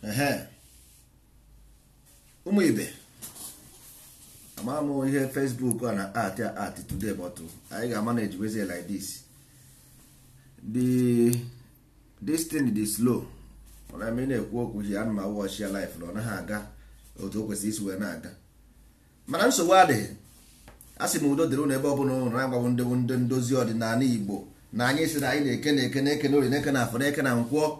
Ehe, ụmụ ibe, ama m ihe Facebook a na art art today, but anyị ga-manage wezie like this. The this thing dị slow. Mana m na-ekwu okwu ji ana m watch ya live na ọ naghị aga otu o kwesịrị isi wee na-aga, mana nsogbu adịghị. A sị m udo dịrị ụnụ ebe ọ bụla ụnụ na-agbanwe ndị bụ ndị ndozi ọdịnala Igbo na anyị si na anyị na-eke na-eke na-eke na orie, na-eke na afọ, na-eke na nkwọ.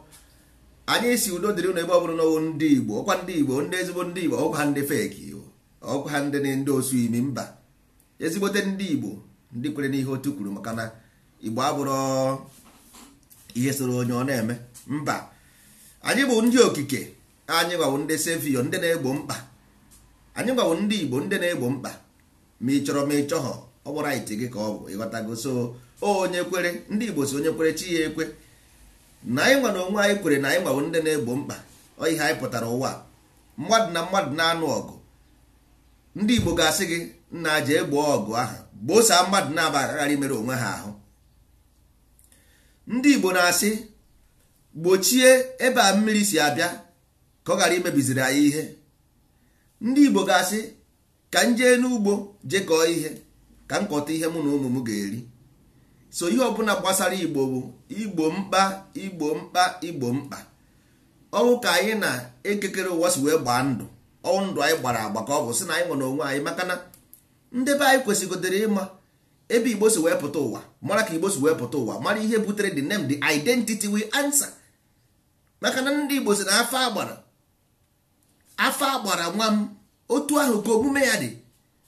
Anyị si udo dịrị ụnụ ebe ọ bụla n'ọwụ ndị Igbo, ọkwa ndị Igbo, ndị ezigbo ndị Igbo, ọkwa ndị fake, ọkwa ndị osu imi mba, ezigbote ndị Igbo, ndị kwere n'ihe otu kwuru, maka na Igbo abụrụ ihe soro onye ọ na-eme mba. Anyị bụ ndị okike, anyị gwawo ndị savior, ndị na-egbo mkpa. Anyị gwawo ndị Igbo, ndị na-egbo mkpa. Ma ị chọrọ ma ị chọghọ, ọ bụ right gị ka ọ bụ ịghọtago. So onye kwere, ndị Igbo si onye kwere chi ya ekwe. Na anyị nwa na onwe anyị kwere na anyị nwawo ndị na-egbo mkpa. Ọ ihe anyị pụtara ụwa. Mmadụ na mmadụ na-anụ ọgụ, ndị Igbo ga-asị gị, nna, jee gboo ọgụ ahụ, gbosaa mmadụ na-aba aghara imere onwe ha ahụ. Ndị Igbo na-asị gbochie ebe a mmiri si abịa ka ọ ghara imebiziri anyị ihe. Ndị Igbo ga-asị ka m jee n'ugbo jee kọọ ihe, ka m kọta ihe mụ na ụmụ m ga-eri. So ihe ọbụla gbasara Igbo bụ igbo mkpa, igbo mkpa, igbo mkpa. Ọnwụ ka anyị na-ekekere ụwa si wee gbaa ndụ. Ọnwụ ndụ anyị gbara agba ka ọ bụ sị na anyị nwere onwe anyị, maka na ndị be anyị kwesịgodere ịma ebe Igbo si wee pụta ụwa, mara ka Igbo si wee pụta ụwa, mara ihe butere the name, the identity we answer. Maka na ndị Igbo si na afa agbara, afa agbara nwa m, otu ahụ ka omume ya dị.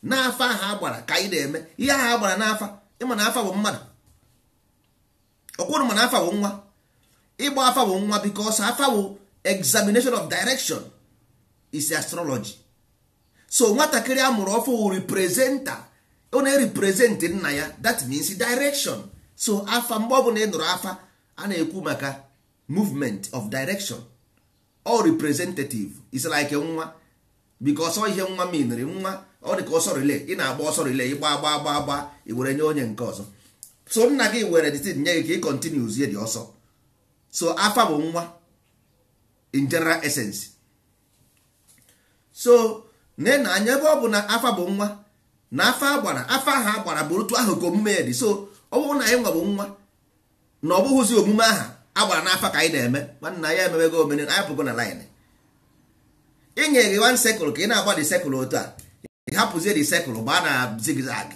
N'afa ahụ agbara ka anyị na-eme ihe ahụ agbara n'afa. Ịma na afa bụ mmadụ, ọkwụrụ, mana afa bụ nwa. Ịgba afa bụ nwa, because afa bụ examination of direction, is astrology. So nwatakịrị a mụrụ ọfụ wụ representer, ọ na-represent nna ya. That means direction. So afa, mgbe ọbụla ị nụrụ afa, a na-ekwu maka movement of direction. All representative is like nwa, because ọ ihe nwa miniri nwa, ọ dị ka ọsọ relay. Ị na-agba ọsọ relay, ịgba agba agba agba, ị were nye onye nke ọzọ. So nna gị were the nye gị ka ị continue zie dị ọsọ. So afa bụ nwa in general essence. So nee na anya, ebe ọ bụ na afa bụ nwa, na afa agbara, afa ahụ agbara bụ otu ahụ ka omume ya dị. So ọ bụrụ na anyị nwa bụ nwa, na ọ bụghịzi omume aha agbara n'afa ka anyị na-eme, nwanna ya emewego omene, anyị pụgo na line. Inye gị one circle ka ị na-agba the circle otu a, ị hapụzie the circle gbaa na zigzag,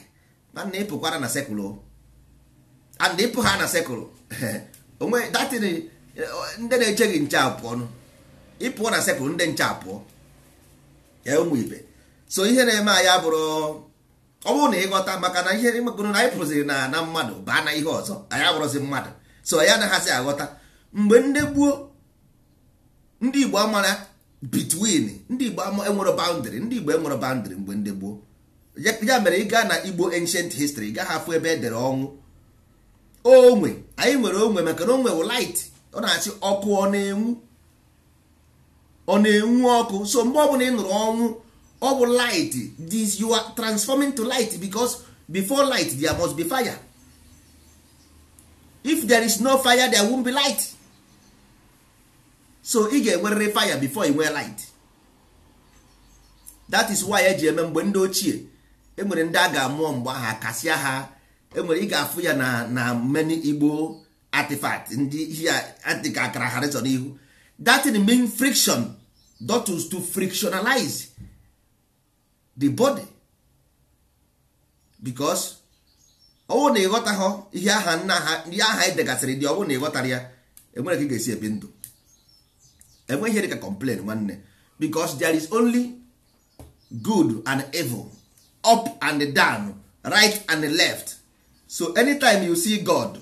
nwanna, ịpụkwara na circle o. And ịpụ ha na circle onwe datin, ndị na-eche gị nche apụọ nụ. Ịpụọ na circle, ndị nche apụọ ya. Ụmụ ibe, so ihe na-eme anyị abụrụ, ọ bụrụ na ịghọta, maka na ihe ịmakụrụ na anyị pụziri na mmadụ baa na ihe ọzọ, anyị abụrụzi mmadụ. So anyị anaghịzi aghọta. Mgbe ndị gboo, ndị Igbo amara between, ndị Igbo enwere boundary, ndị Igbo enwere boundary mgbe ndị gboo. Ya mere ị gaa na Igbo ancient history, ị gaghị afụ ebe e dere ọnwụ. Onwe anyị nwere onwe, maka na onwe wụ light. Ọ na-achị ọkụ, ọ na-enwu, ọ na-enwu ọkụ. So mgbe ọbụla ị nụrụ ọnwụ, ọ bụ light. This you are transforming to light, because before light there must be fire. If there is no fire, there won't be light. So ị ga-enwerịrị fire before ị nwee light. That is why eji eme mgbe ndị ochie, enwere ndị a ga-amụọ mgbe ahụ akasịa ha. Enwere, ị ga-afụ ya na many Igbo artifact, ndị ihe adịka akara ha rịzọ n'ihu. That thing mean friction, that is to frictionalize the body, because ọ bụrụ na ịghọtaghọ ihe aha nna ha, ihe aha edegasịrị dị, ọ bụrụ na ịghọtara ya, enwere ka ị ga-esi ebi ndụ. Enweghị ihe dịka complain, nwanne, because there is only good and evil, up and down, right and left. So anytime you see God,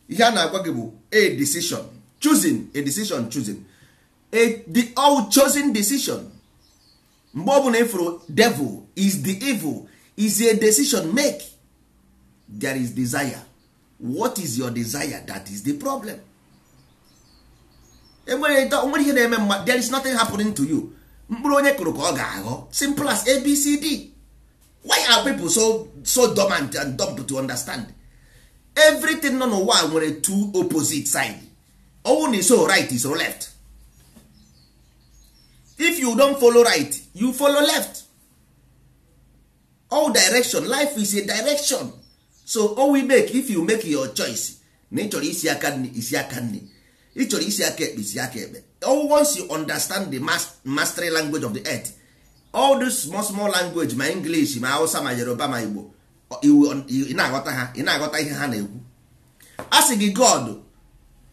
ihe a na-agwa gị bụ a decision choosing, a decision choosing, a the all chosen decision. Mgbe ọbụla ịfụrụ devil is the evil, is a decision make. There is desire. What is your desire? That is the problem. Enwere onwere ihe na-eme mma. There is nothing happening to you. Mkpụrụ onye kụrụ ka ọ ga-aghọ. Simple as ABCD. Why are people so dormant and dumb to understand? Everything nọ n'ụwa nwere two opposite side. Ọwụ na iso right, iso left. If you don't follow right, you follow left. All direction, life is a direction. So all we make, if you make your choice, na ị chọrọ isi aka nri, isi aka nri, ị chọrọ isi aka ekpe, isi aka ekpe. All once you understand the mastery language of the earth, all this small small language, ma English, ma Hausa, ma Yoruba, ma Igbo, ị na-aghọta ha, ị na-aghọta ihe ha na-ekwu. A sị gị God,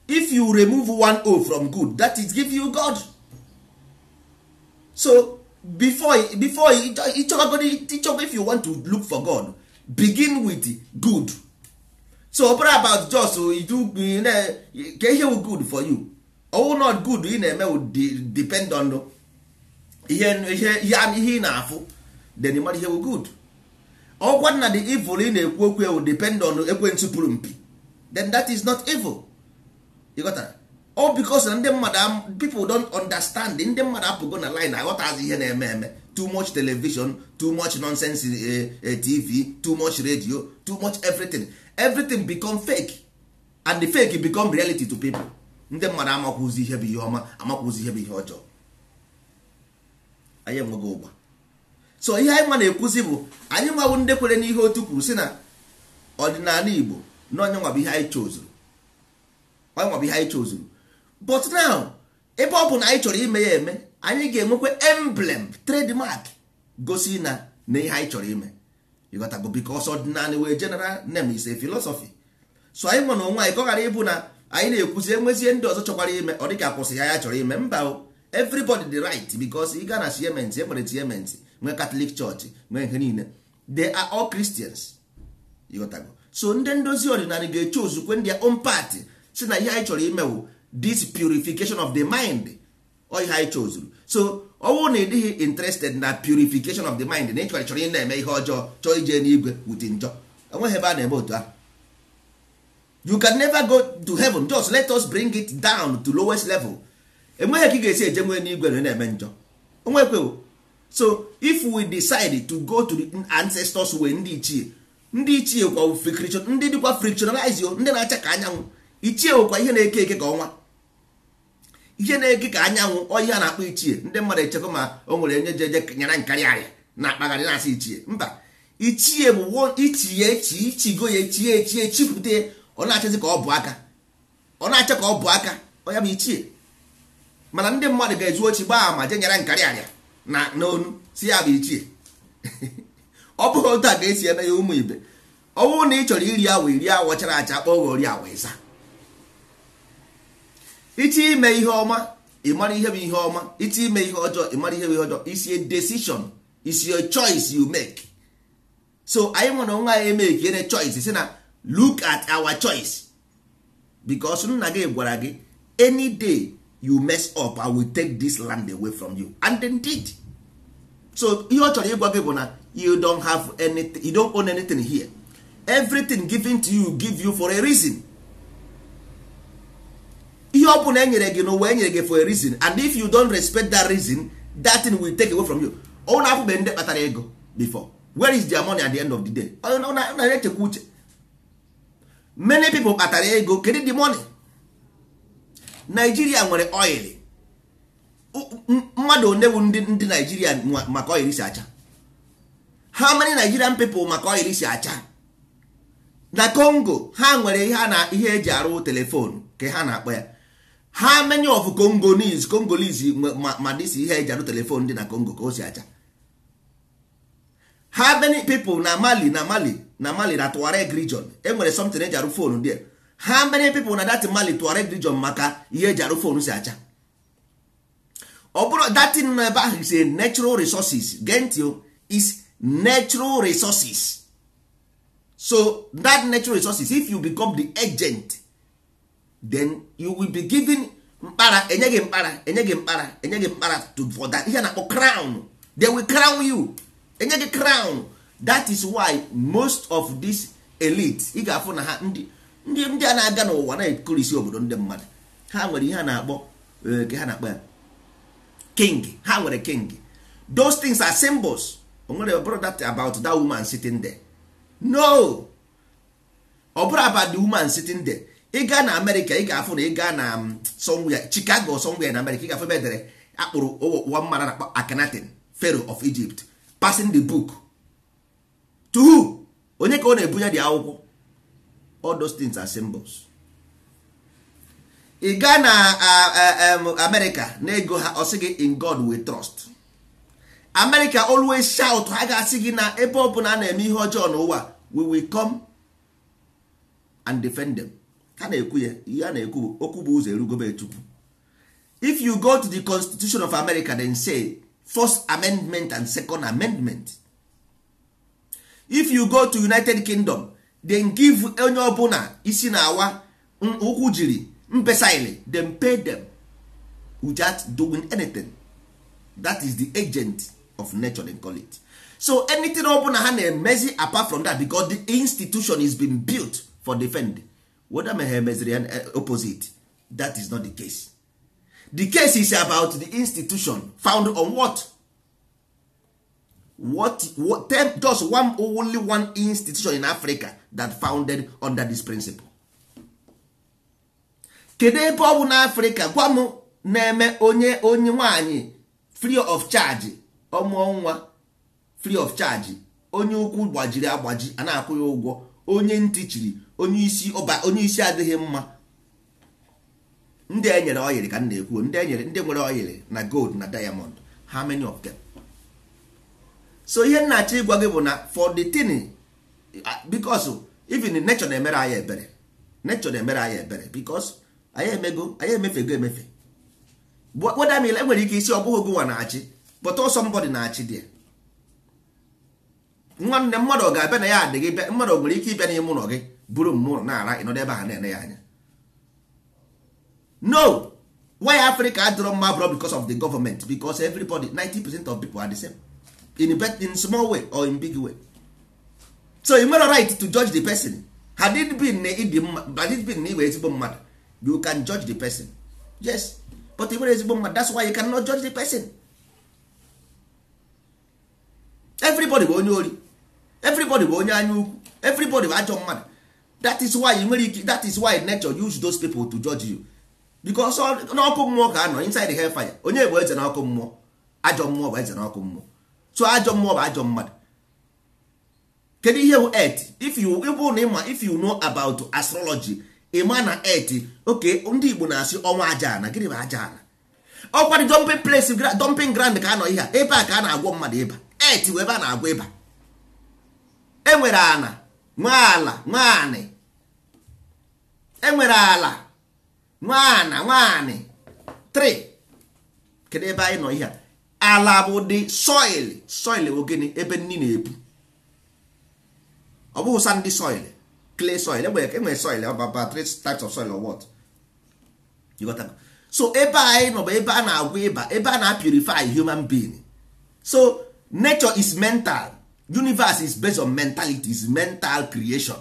if you remove one O from good, that is give you God. So before ịchọgo, if you want to look for God, begin with good. So ọ bụrụ about just you do ka ihe wụ good for you or not good, ị na-eme will depend on ihe ị na-afụ, then ị mara ihe wụ good. Ọkwa na the evil ị na-ekwu okwu will depend on ekwensu pụrụ mpi, then that is not evil. You got that? All because na ndị mmadụ, people don't understand. Ndị mmadụ apụgo na line, aghọtazi ihe na-eme eme. Too much television, too much nonsense, TV, too much radio, too much everything. Everything become fake, and the fake become reality to people. Ndị mmadụ amakwụzi ihe bụ ihe ọma, amakwụzi ihe bụ ihe ọjọọ. Anyị enweghị ụgba. So ihe anyị nwa na-ekwuzi bụ anyị nwawu ndị kwere n'ihe otu kwuru si na ọdịnala Igbo na onye nwa bụ ihe anyị chozuru, onye nwa bụ ihe anyị chozuru. But now, ebe ọ bụ na anyị chọrọ ime ya eme, anyị ga-enwekwa emblem, trademark, gosi na ihe anyị chọrọ ime. You got to go, because ọdịnala wee general name is a philosophy. So anyị nwe na onwe anyị, ka ọ ghara ịbụ na anyị na-ekwuzi, enwezie ndị ọzọ chọkwara ime, ọ dịka kwụsị ya ya chọrọ ime. Mba o, everybody the right, because ị gaa na Siemens, enwere Siemens, nwee Catholic Church, nwee ihe niile. They are all Christians. You got to go. So ndị ndozi ọdịnala ga-eche ozukwe ndị own party si na ihe anyị chọrọ ime wụ this purification of the mind. Ọ ihe anyị chozuru. So ọ bụrụ na ị dịghị interested na purification of the mind, na ị chọrọ ị na-eme ihe ọjọọ, chọọ ije n'igwe with njọ, enweghị ebe a na-eme otu ahụ. You can never go to heaven. Just let us bring it down to lowest level. Enweghị ka ị ga-esi eje nwee n'igwe na ị na-eme njọ, onwekwe. So if we decide to go to the ancestors way, ndị ichie, ndị ichie kwa friction, ndị dịkwa fractionalize o, ndị na-acha ka anyanwụ. Ichie kwa ihe na-eke eke ka ọnwa, ihe na-eke ka anyanwụ, ọ ihe a na-akpọ ichie. Ndị mmadụ echekwa ma o nwere onye jeje nyara nkarị arịa na-akpagharị na-asị ichie. Mba, ichie bụ ichie echi, ichigo ya, echie echie, chipụta, ọ na-achọzi ka ọ bụ aka, ọ na-achọ ka ọ bụ aka, ọ ya bụ ichie. Mana ndị mmadụ ga-ezu ochi gbaa ama, je nyara nkarị arịa na n'onu si ya bụ ichie. Ọ bụghị otu a ka esi eme ya. Ụmụ ibe, ọ bụrụ na ị chọrọ iri awa, iri awọ chara acha, kpọọ ori awa ịza. Iche ime ihe ọma, ị mara ihe bụ ihe ọma. Iche ime ihe ọjọọ, ị mara ihe bụ ihe ọjọọ. Is a decision, is your choice you make. So anyị nwere onwe anyị eme ene choice, si na look at our choice, because nna gị gwara gị, "Any day you mess up, I will take this land away from you." And indeed, so ihe ọ chọrọ ịgwa gị bụ na you don't have anything, you don't own anything here. Everything given to you, give you for a reason. Ihe ọ bụla enyere gị n'ụwa, enyere gị for a reason, and if you don't respect that reason, that thing will take away from you. Ọ na-afụbe ndị kpatara ego before, where is their money at the end of the day? Ọ na-echekwa uche. Many people kpatara ego, kedu the money? Nigeria nwere oil. Mmadụ one bụ ndị Nigeria maka oil si acha? How many Nigerian people maka oil si acha? Na Congo, ha nwere ihe na ihe eji arụ telephone ka ha na-akpọ ya. How many of Congolese ma this ihe eji arụ telephone dị na Congo ka o si acha? How many people na Mali, na Tuareg region, enwere something eji arụ phone there? How many people na that Mali Tuareg region maka ihe eji arụ phone si acha? Ọ bụrụ that thing nọ ebe ahụ is a natural resources. Gee ntị, is natural resources. So that natural resources, if you become the agent, then you will be given mkpara, enye gị mkpara, enye gị mkpara, enye gị mkpara to for that ihe na-akpọ crown. They will crown you, enye gị crown. That is why most of this elite ị ga-afụ na ha ndị a na-aga n'ụwa na-ekorisi obodo ndị mmadụ, ha nwere ihe a na-akpọ ke ha na-akpọ ya king. Ha nwere king. Those things are symbols. O nwere bụrụ that about that woman sitting there? No, ọ bụrụ about the woman sitting there. Ị gaa na America, ị ga-afụ na ị gaa na somewhere, Chicago, somewhere na America, ị ga-afụ ebe edere Akpụrụ one man na-akpọ Akhenaten, Pharaoh of Egypt, passing the book to who? Onye ka ọ na-ebunye dị akwụkwọ? All those things are symbols. Ị gaa na America na ego ha, ọ sị gị, "In God we trust." America always shout, ha ga-asị gị na ebe ọ bụla a na-eme ihe ọjọọ n'ụwa, "We will come and defend them." Ha na-ekwu ya, ihe a na-ekwu okwu bụ ụzọ erugobe Chukwu. If you go to the Constitution of America, then say First Amendment and Second Amendment. If you go to United Kingdom, then give onye ọbụla isi na awa ụkwụ jiri mpesaili, then pay them without doing anything. That is the agent of nature, they call it. So anything ọbụla ha na-emezi apart from that, because the institution is been built for defend, whether ma ha emeziri ya opposite, that is not the case. The case is about the institution found on what? What tell just one, only one institution in Africa that founded under this principle. Kedu ebe ọ bụ na Africa, gwa m, na-eme onye nwanyị free of charge, ọmụọ nwa free of charge, onye ukwu gbajiri agbaji a na-akwụ ya ụgwọ, onye ntị chiri, onye isi ọba, onye isi adịghị mma, ndị enyere oil ka m na-ekwu, ndị enyere, ndị nwere oil na gold na diamond, how many of them? So ihe m na-achọ ịgwa gị bụ na for the thing, because even nature na-emere anyị ebere, nature na-emere anyị ebere, because anyị emego, anyị emefego emefe. Whether ma enwere ike isi ọ bụghị gị nwa na-achị, but all somebody na-achị dị. Nwanne, mmadụ ọ ga-abịa na ya adịghị bịa, mmadụ nwere ike ịbịa n'ime ụlọ gị buru mmụọ na-ara, ịnọdụ ebe ahụ na-ene ya anya? No. Why Africa adịrọ mma bro? Because of the government, because everybody, 90% of people are the same in small way or in big way. So you nwere right to judge the person. Had it been na ịdị mma, had it been na iwe ezigbo mmadụ, you can judge the person, yes, but ị nwere ezigbo mmadụ, that's why you cannot judge the person. Everybody bụ onye ori, everybody bụ onye anya ukwu, everybody bụ ajọ mmadụ. That is why you nwere ike, that is why nature use those people to judge you, because n'ọkụ mmụọ ka anọ, inside the hellfire. Onye bụ eze n'ọkụ mmụọ? Ajọ mmụọ bụ eze n'ọkụ mmụọ. So ajọ mmụọ bụ ajọ mmadụ. Kedu ihe bụ earth? If you ịbụ na ịma, if you know about astrology, ịma na earth, okay, ndị Igbo na-asị ọnwa aja ana. Gịnị bụ aja ana? Ọkwa dị dumping place, dumping ground ka anọ ihe a, ebe a ka a na-agwọ mmadụ ịba. Earth bụ ebe a na-agwọ ịba. Enwere ana, nwe ala, nwe anị. Enwere ala, nwe ana, nwe anị. 3. Kedu ebe anyị nọ ihe a? Ala bụ the soil. Soil bụ gịnị? Ebe nni na-epu. Ọ bụghị sandy soil, clay soil. Enwere soil about three types of soil or what. You got that? So ebe anyị nọ bụ ebe a na-agwọ ịba, ebe a na-purify human being. So nature is mental. Universe is based on mentality, is mental creation.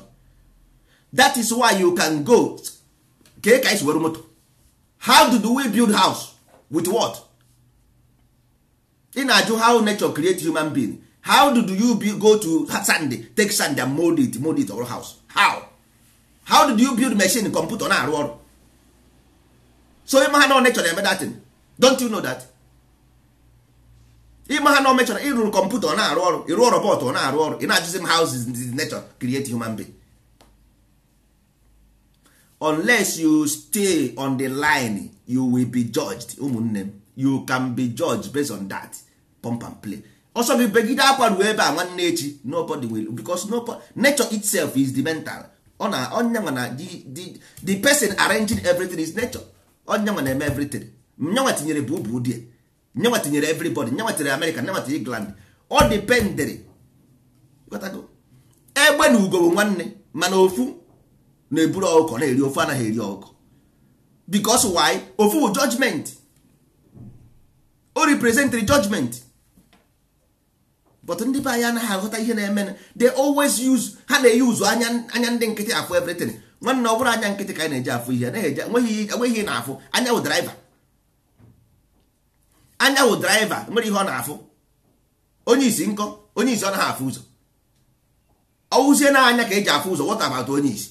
That is why you can go kee ka isi were moto. How do we build house? With what? Ị na-ajụ how nature create human being. How do you go to sand, take sand and mold it or house? How did you build machine, computer na-arụ ọrụ? So ịma ha na nature na-eme that thing. Don't you know that? Ịma ha na mechara ịrụrụ kọmputa, ọ na-arụ ọrụ, ịrụọ robot, ọ na-arụ ọrụ. Ị na-ajụzi m, how is nature create human being? Unless you stay on the line, you will be judged. Ụmụnne m, you can be judged based on that pump and play. Ọsọ gị begide akwa ruo ebe a nwanne echi, nobody will, because nobody, nature itself is the mental. Ọ na onye nwa na the person arranging everything is nature. Onye nwa na-eme everything. Nyanwa tinyere bubu die, nyanwa tinyere everybody, nyanwa tinyere America, nyanwa tinyere England. Ọ dependere. Egbe na ugo bụ nwanne, mana ofu na-eburu ọkụkọ na-eri, ofu anaghị eri ọkụkọ. Because why? Ofu bụ judgment, o represent judgment. But ndị be anyị anaghị aghọta ihe na-eme. They always use, ha na-eyuzu anya ndị nkịtị afụ everything. Nwanne, ọ bụrụ anya nkịtị ka anyị na-eji afụ ihe, enweghị ihe na-afụ. Anya wụ driver, anya wụ driver, nwere ihe ọ na-afụ. Onye isi nkọ, onye isi ọ naghị afụ ụzọ. Ọwụzie na anya ka eji afụ ụzọ, what about onye isi?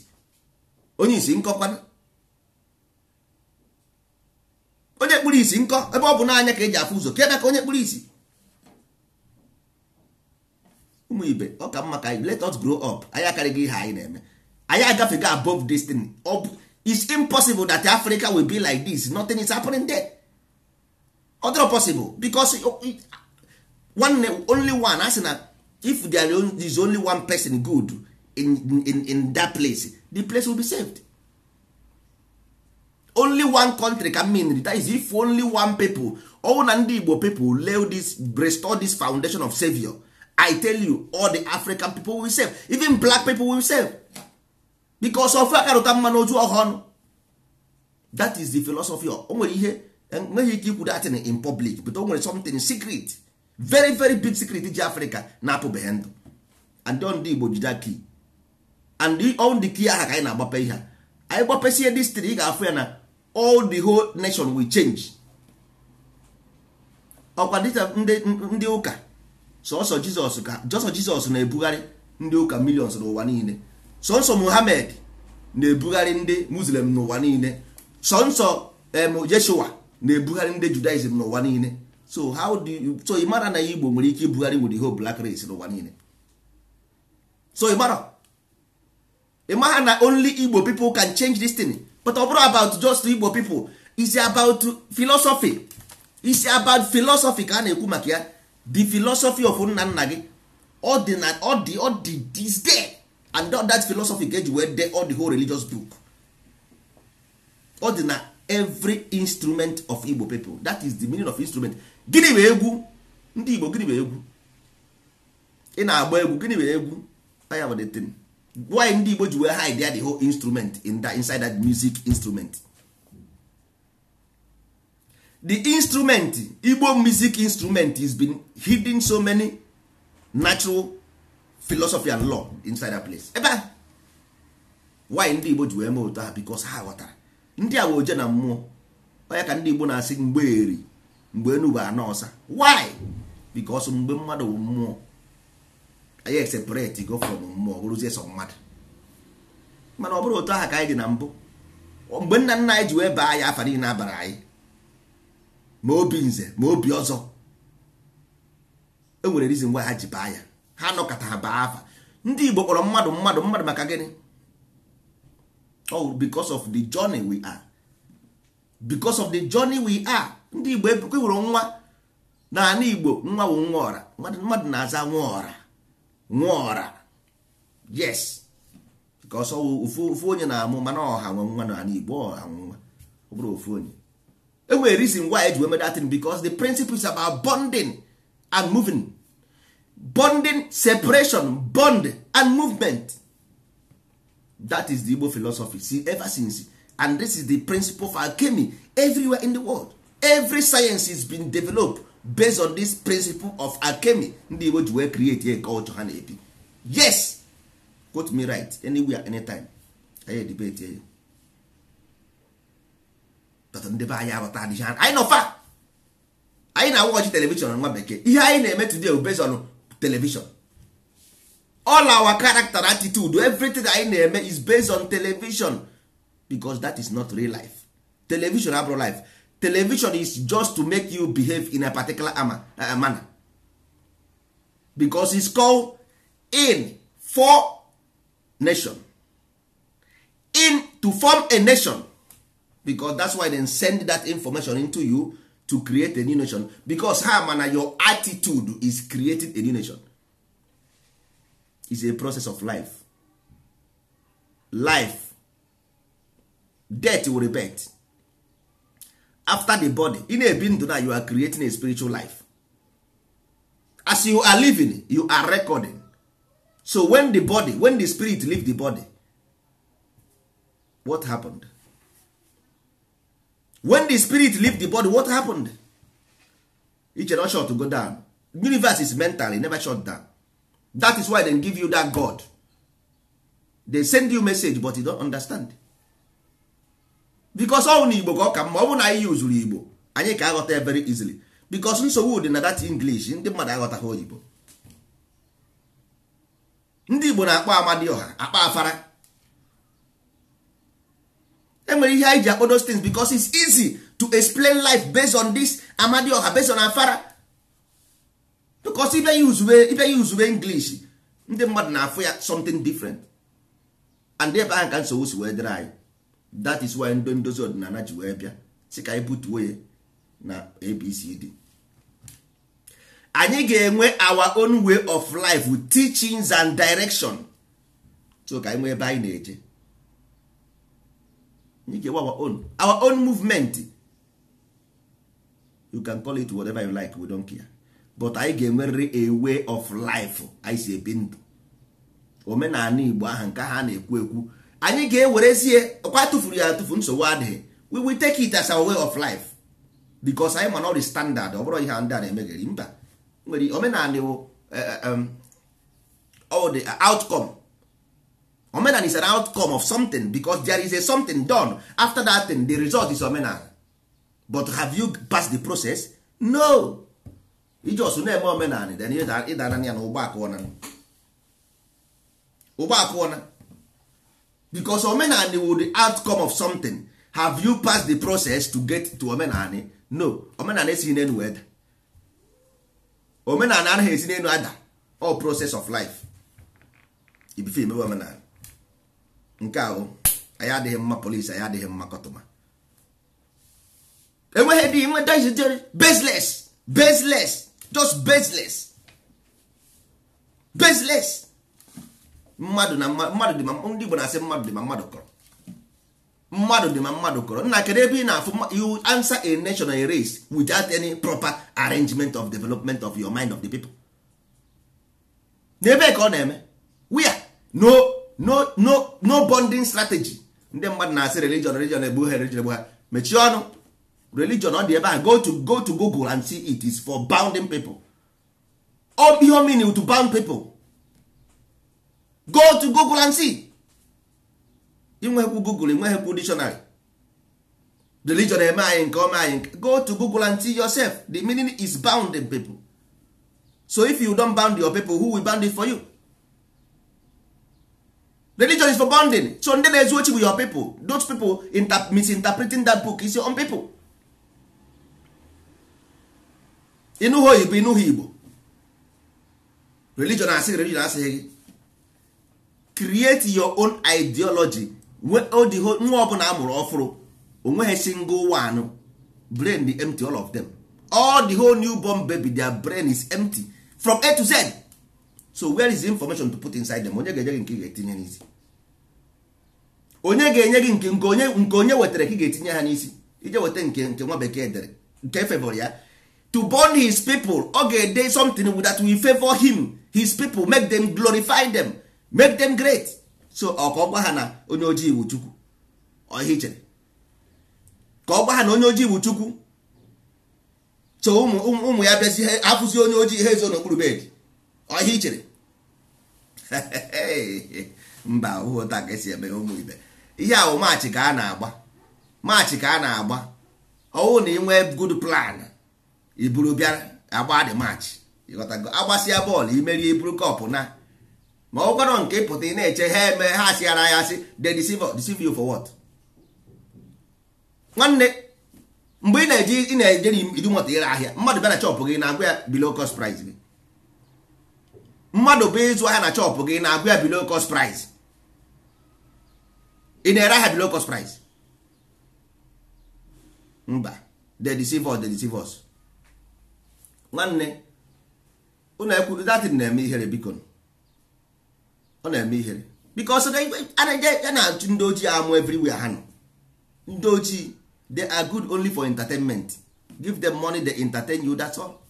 Onye isi nkọ kwana, onye kpụrụ kpuru isi nkọ, ebe ọ bụ n'anya ka eji afụ ụzọ, ka ebe ka onye kpuru isi. Ụmụ ibe, ọ ka mma ka anyị let us grow up. Anyị akarịghị ihe anyị na-eme, anyị agafego above this thing. It's impossible that Africa will be like this. Nothing is happening there. Ọ dịrọ possible, because one, only one, a sị na if there is only one person good in that place, the place will be saved. Only one country can mean that is if only one people, all na ndị Igbo people lay this, restore this foundation of savior, I tell you, all the African people will save, even black people will save, because of akarụta mmanụ otu ọha ọnụ. That is the philosophy. O nwere ihe enweghị ike ikwu that in public, but o nwere something secret, very very big secret ji Africa na-apụbeghị ndụ, and ndị Igbo jide key, and all the key aha ka anyị na-agbape ihe a. Anyị gbapesie this thing, ị ga-afụ ya na all the whole nation will change. Ọkwa dịka ndị ụka, sọsọ Jizọs ka jọsọ Jizọs na-ebugharị ndị ụka millions n'ụwa niile, sọnsọ Muhammad na-ebugharị ndị Muslim n'ụwa niile, sọnsọ Yeshua na-ebugharị ndị Judaism n'ụwa niile. So how do you, so ị mara na Igbo nwere ike ibugharị with the whole black race n'ụwa niile? So ị mara, ị mara na only Igbo people can change this thing. But ọ bụrụ about just Igbo people, is about philosophy, is about philosophy ka a na-ekwu maka ya. The philosophy of nna nna gị, ọ dị na ọ dị is there, and all that philosophy ka eji wee dee all the whole religious book. Ọ dị na every instrument of Igbo people. That is the meaning of instrument. Gịnị bụ egwu ndị Igbo? Gịnị bụ egwu ị na-agba egwu? Gịnị bụ egwu? Anya bụ the thing why ndị Igbo ji wee hide the whole instrument in that, inside that music instrument, the instrument, Igbo music instrument is been hidden so many natural philosophy and law inside that place. Ebe a why ndị Igbo ji wee mee otu ahụ? Because ha ghọtara ndị a wee oje na mmụọ onye ka ndị Igbo na-asị mgbe eri mgbe enu bụ anọ ọsa. Why? Because mgbe mmadụ bụ mmụọ, anyị separate go from mmụọ, bụrụzie sọ mmadụ. Mana ọ bụrụ otu ahụ ka anyị dị na mbụ, mgbe nna nna anyị ji wee baa anyị afa niile abara anyị, ma obi nze ma obi ọzọ, e nwere reason why ha ji baa ya. Ha nọkọta ha baa afa. Ndị Igbo kpọrọ mmadụ mmadụ mmadụ maka gịnị? Oh, because of the journey we are, because of the journey we are. Ndị Igbo ebukwe hụrụ nwa n'ala Igbo, nwa bụ nwa ọra. Mmadụ na-aza nwa ọra, nwa ọra, yes, because ofu onye na-amụ, mana ọha nwe nwa n'ala Igbo. Ọha nwe nwa, ọ bụrụ ofu onye. Enwere reason why eji wee mee that thing, because the principle is about bonding and moving, bonding, separation, bond and movement. That is the Igbo philosophy, see, ever since. And this is the principle of alchemy everywhere in the world. Every science is been developed based on this principle of alchemy. Ndị Igbo ji wee create a culture ha na-ebi. Yes, quote me right, anywhere, anytime, anyị debate ya. But ndị be anyị aghọta adịghị. Anyị nọ fa, anyị na-awọchi television nwa bekee. Ihe anyị na-eme today bụ based on television. All our character, attitude, everything anyị na-eme is based on television, because that is not real life. Television abụrụ life. Television is just to make you behave in a particular manner, because it's called in for nation, in to form a nation, because that's why they send that information into you to create a new nation, because ha mana your attitude is creating a new nation. Is a process of life. Life, death will rebirth after the body. Ị na-ebi ndụ na you are creating a spiritual life. As you are living, you are recording. So when the body, when the spirit leave the body, what happened? When the spirit leave the body, what happened? It cannot shut to go down. Universe is mentally never shut down. That is why they give you that God. They send you message, but you don't understand, because ọ na Igbo ka ọ ka mma. Ọ bụrụ na anyị yuzuru Igbo, anyị ka aghọta very easily, because nsogbu dị na that English. Ndị mmadụ aghọtaghị oyibo. Ndị Igbo na-akpọ Amadioha akpa afara. Enwere ihe anyị ji akpọ those things because it's easy. to explain life based on this Amadioha, based on Afara. Because ịbịa use English, ndị mmadụ na-afụ ya something different. And ebe ahụ ka nsogbu si wee dịrị anyị. That is why ndị ndozi ọdịnala ji wee bịa si ka anyị butuo ya na ABCD. Anyị ga-enwe our own way of life with teachings and direction. So ka anyị nwee ebe anyị na-eje. Anyị ga-enwe our own movement. You can call it whatever you like, we don't care. But anyị ga-enwerịrị a way of life anyị si ebi ndụ. Omenala Igbo ahụ nke ha na-ekwu ekwu, anyị ga-ewerezie ọkwa tụfuru ya atụfu, nsogbu adịghị. We will take it as our way of life because anyị ma na ọ dị standard. Ọ bụrụ ihe ndị a na-emegheri mba nwere omenala wụ all the outcome. Omenala is an outcome of something because there is a something done after that thing, the result is omenala. But have you passed the process? No. Ijos na-eme omenala, then ịdana ya na ụgbọ akụọna, ụgbọ akụọna, because omenala will the outcome of something. Have you passed the process to get to omenala? No. Omenala esighị n'elu wee da. Omenala anaghị esi n'elu ada. All process of life ibife emewe omenala. Nke ahụ anyị adịghị mma polisi, anyị adịghị mma kọtụma, enweghị dị nwe baseless, baseless, just baseless, baseless. Mmadụ na mmadụ dị ma ndị Igbo na-asị mmadụ dị ma mmadụ kọrọ, mmadụ dị ma mmadụ kọrọ. Nna, kedu ebe ị na-afụ you answer a nation or a race without any proper arrangement of development of your mind of the people? N'ebe ka ọ na-eme, where no no no no bonding strategy. Ndị mmadụ na-asị religion, religion egbu ha, religion egbu ha. Mechie ọnụ. Religion ọ dị ebe ahụ. Go to Google and see. It is for bounding people. All ihe meaning to bound people. Go to Google and see. Inweghekwu Google, inweghekwu dictionary. Religion eme anyị nke ọma anyị. Go to Google and see yourself. The meaning is bounding people. So if you don't bound your people, who will bound it for you? Religion is for bonding. So ndị na-ezu ochi bụ your people. Those people misinterpreting that book is your own people. Ịnụghị oyibo, ịnụghị Igbo. Religion asịghị, religion asịghị gị create your own ideology. Nwa ọbụla amụrụ ọfụrụ onweghị single one brain dị empty. All of them, all the whole newborn baby, their brain is empty from A to Z. So where is the information to put inside them? Onye ga-enye gị nke ị ga-etinye n'isi? Onye ga-enye gị nke onye wetara ka ị ga-etinye ha n'isi? Ije weta nke nwa bekee dere nke favor ya to bond his people. Ọ ga-ede something that will favor him, his people, make them glorify them, make them great. So ọ ka ọ gwa ha na onye ojii bụ Chukwu? Ọ ihe i chere ka ọ gwa ha na onye ojii bụ Chukwu? So ụmụ ụmụ ya bịazi, ha afụzi onye ojii, ha ezo n'okpuru bed. Ọ ihe i chere? Mba, ụta ka esi eme ụmụ ibe. Ihe ahụ match ka a na-agba, match ka a na-agba. Ọwụ na ị nwee good plan, iburu bịa agba dị match, ịghọtago? Agbasịa bọọlụ, imerie, iburu cup na ma ọ gwarọ nke ịpụta. Ị na-eche ha eme ha asịara ya asị. They deceive you for what? Nwanne, mgbe ị na-eji ị na-eje idu moto ire ahịa, mmadụ bịa na shop gị, na-agwa ya below cost price gị. Mmadụ bụ ịzụ ahịa na shop gị, na-agwa ya below cost price. Ị na-ere ahịa below cost price? Mba. They deceive us, they deceive us. Nwanne, unu ekwu datin na-eme ihere. Biko, ọ na-eme ihere because a na-achụ ndị ojii amụ everywhere ha nọ. Ndị ojii, they are good only for entertainment. Give them money, they entertain you, that's all.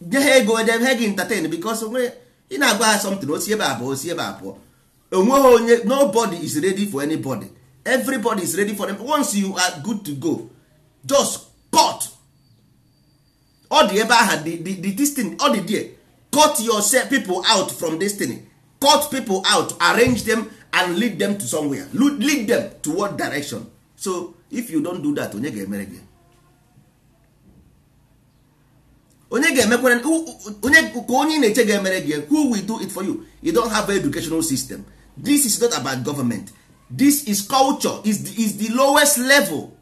Nye ha ego, ede ha gị entertain, because onwe ị na-agwa ha something, osi ebe a pụọ, osi ebe a pụọ. Onweghị onye, nobody is ready for anybody. Everybody is ready for them. Once you are good to go, just cut. Ọ dị ebe aha the this thing, ọ dị there. Cut yourself people out from destiny. Cut people out, arrange them and lead them to somewhere. Lead them to what direction? So if you don't do that, onye ga-emere gị? Onye ga-emekwere onye ka onye na-eche ga-emere gị? Who will do it for you? You don't have educational system. This is not about government. This is culture, is the lowest level.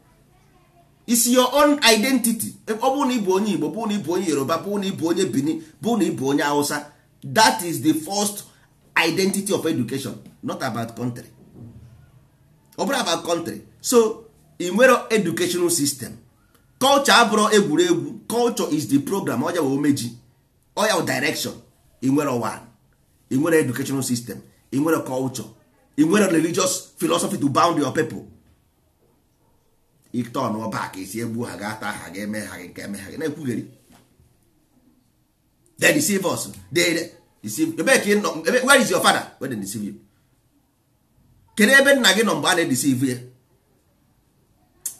Is your own identity. Ọ bụrụ na ị bụ onye Igbo, bụrụ na ị bụ onye Yoruba, bụrụ na ị bụ onye Benin, bụrụ na ị bụ onye Hausa, that is the first identity of education, not about country. Ọ bụrụ about country, so ị nwere educational system. Culture abụrụ egwuregwu. Culture is the program. Ọya wụ omeji, ọya wụ direction. Ị nwere one, ị nwere educational system, ị nwere culture, ị nwere religious philosophy to bound your people. Ịtọn ọba ka esi egbu ha, ga-ata ha, ga-eme ha nke eme ha na-ekwugheri. They deceive us. They deceive. Ebe ka ị nọ? Where is your father when they deceive you? Kedu ebe nna gị nọ mgbe a na-edeceive ya?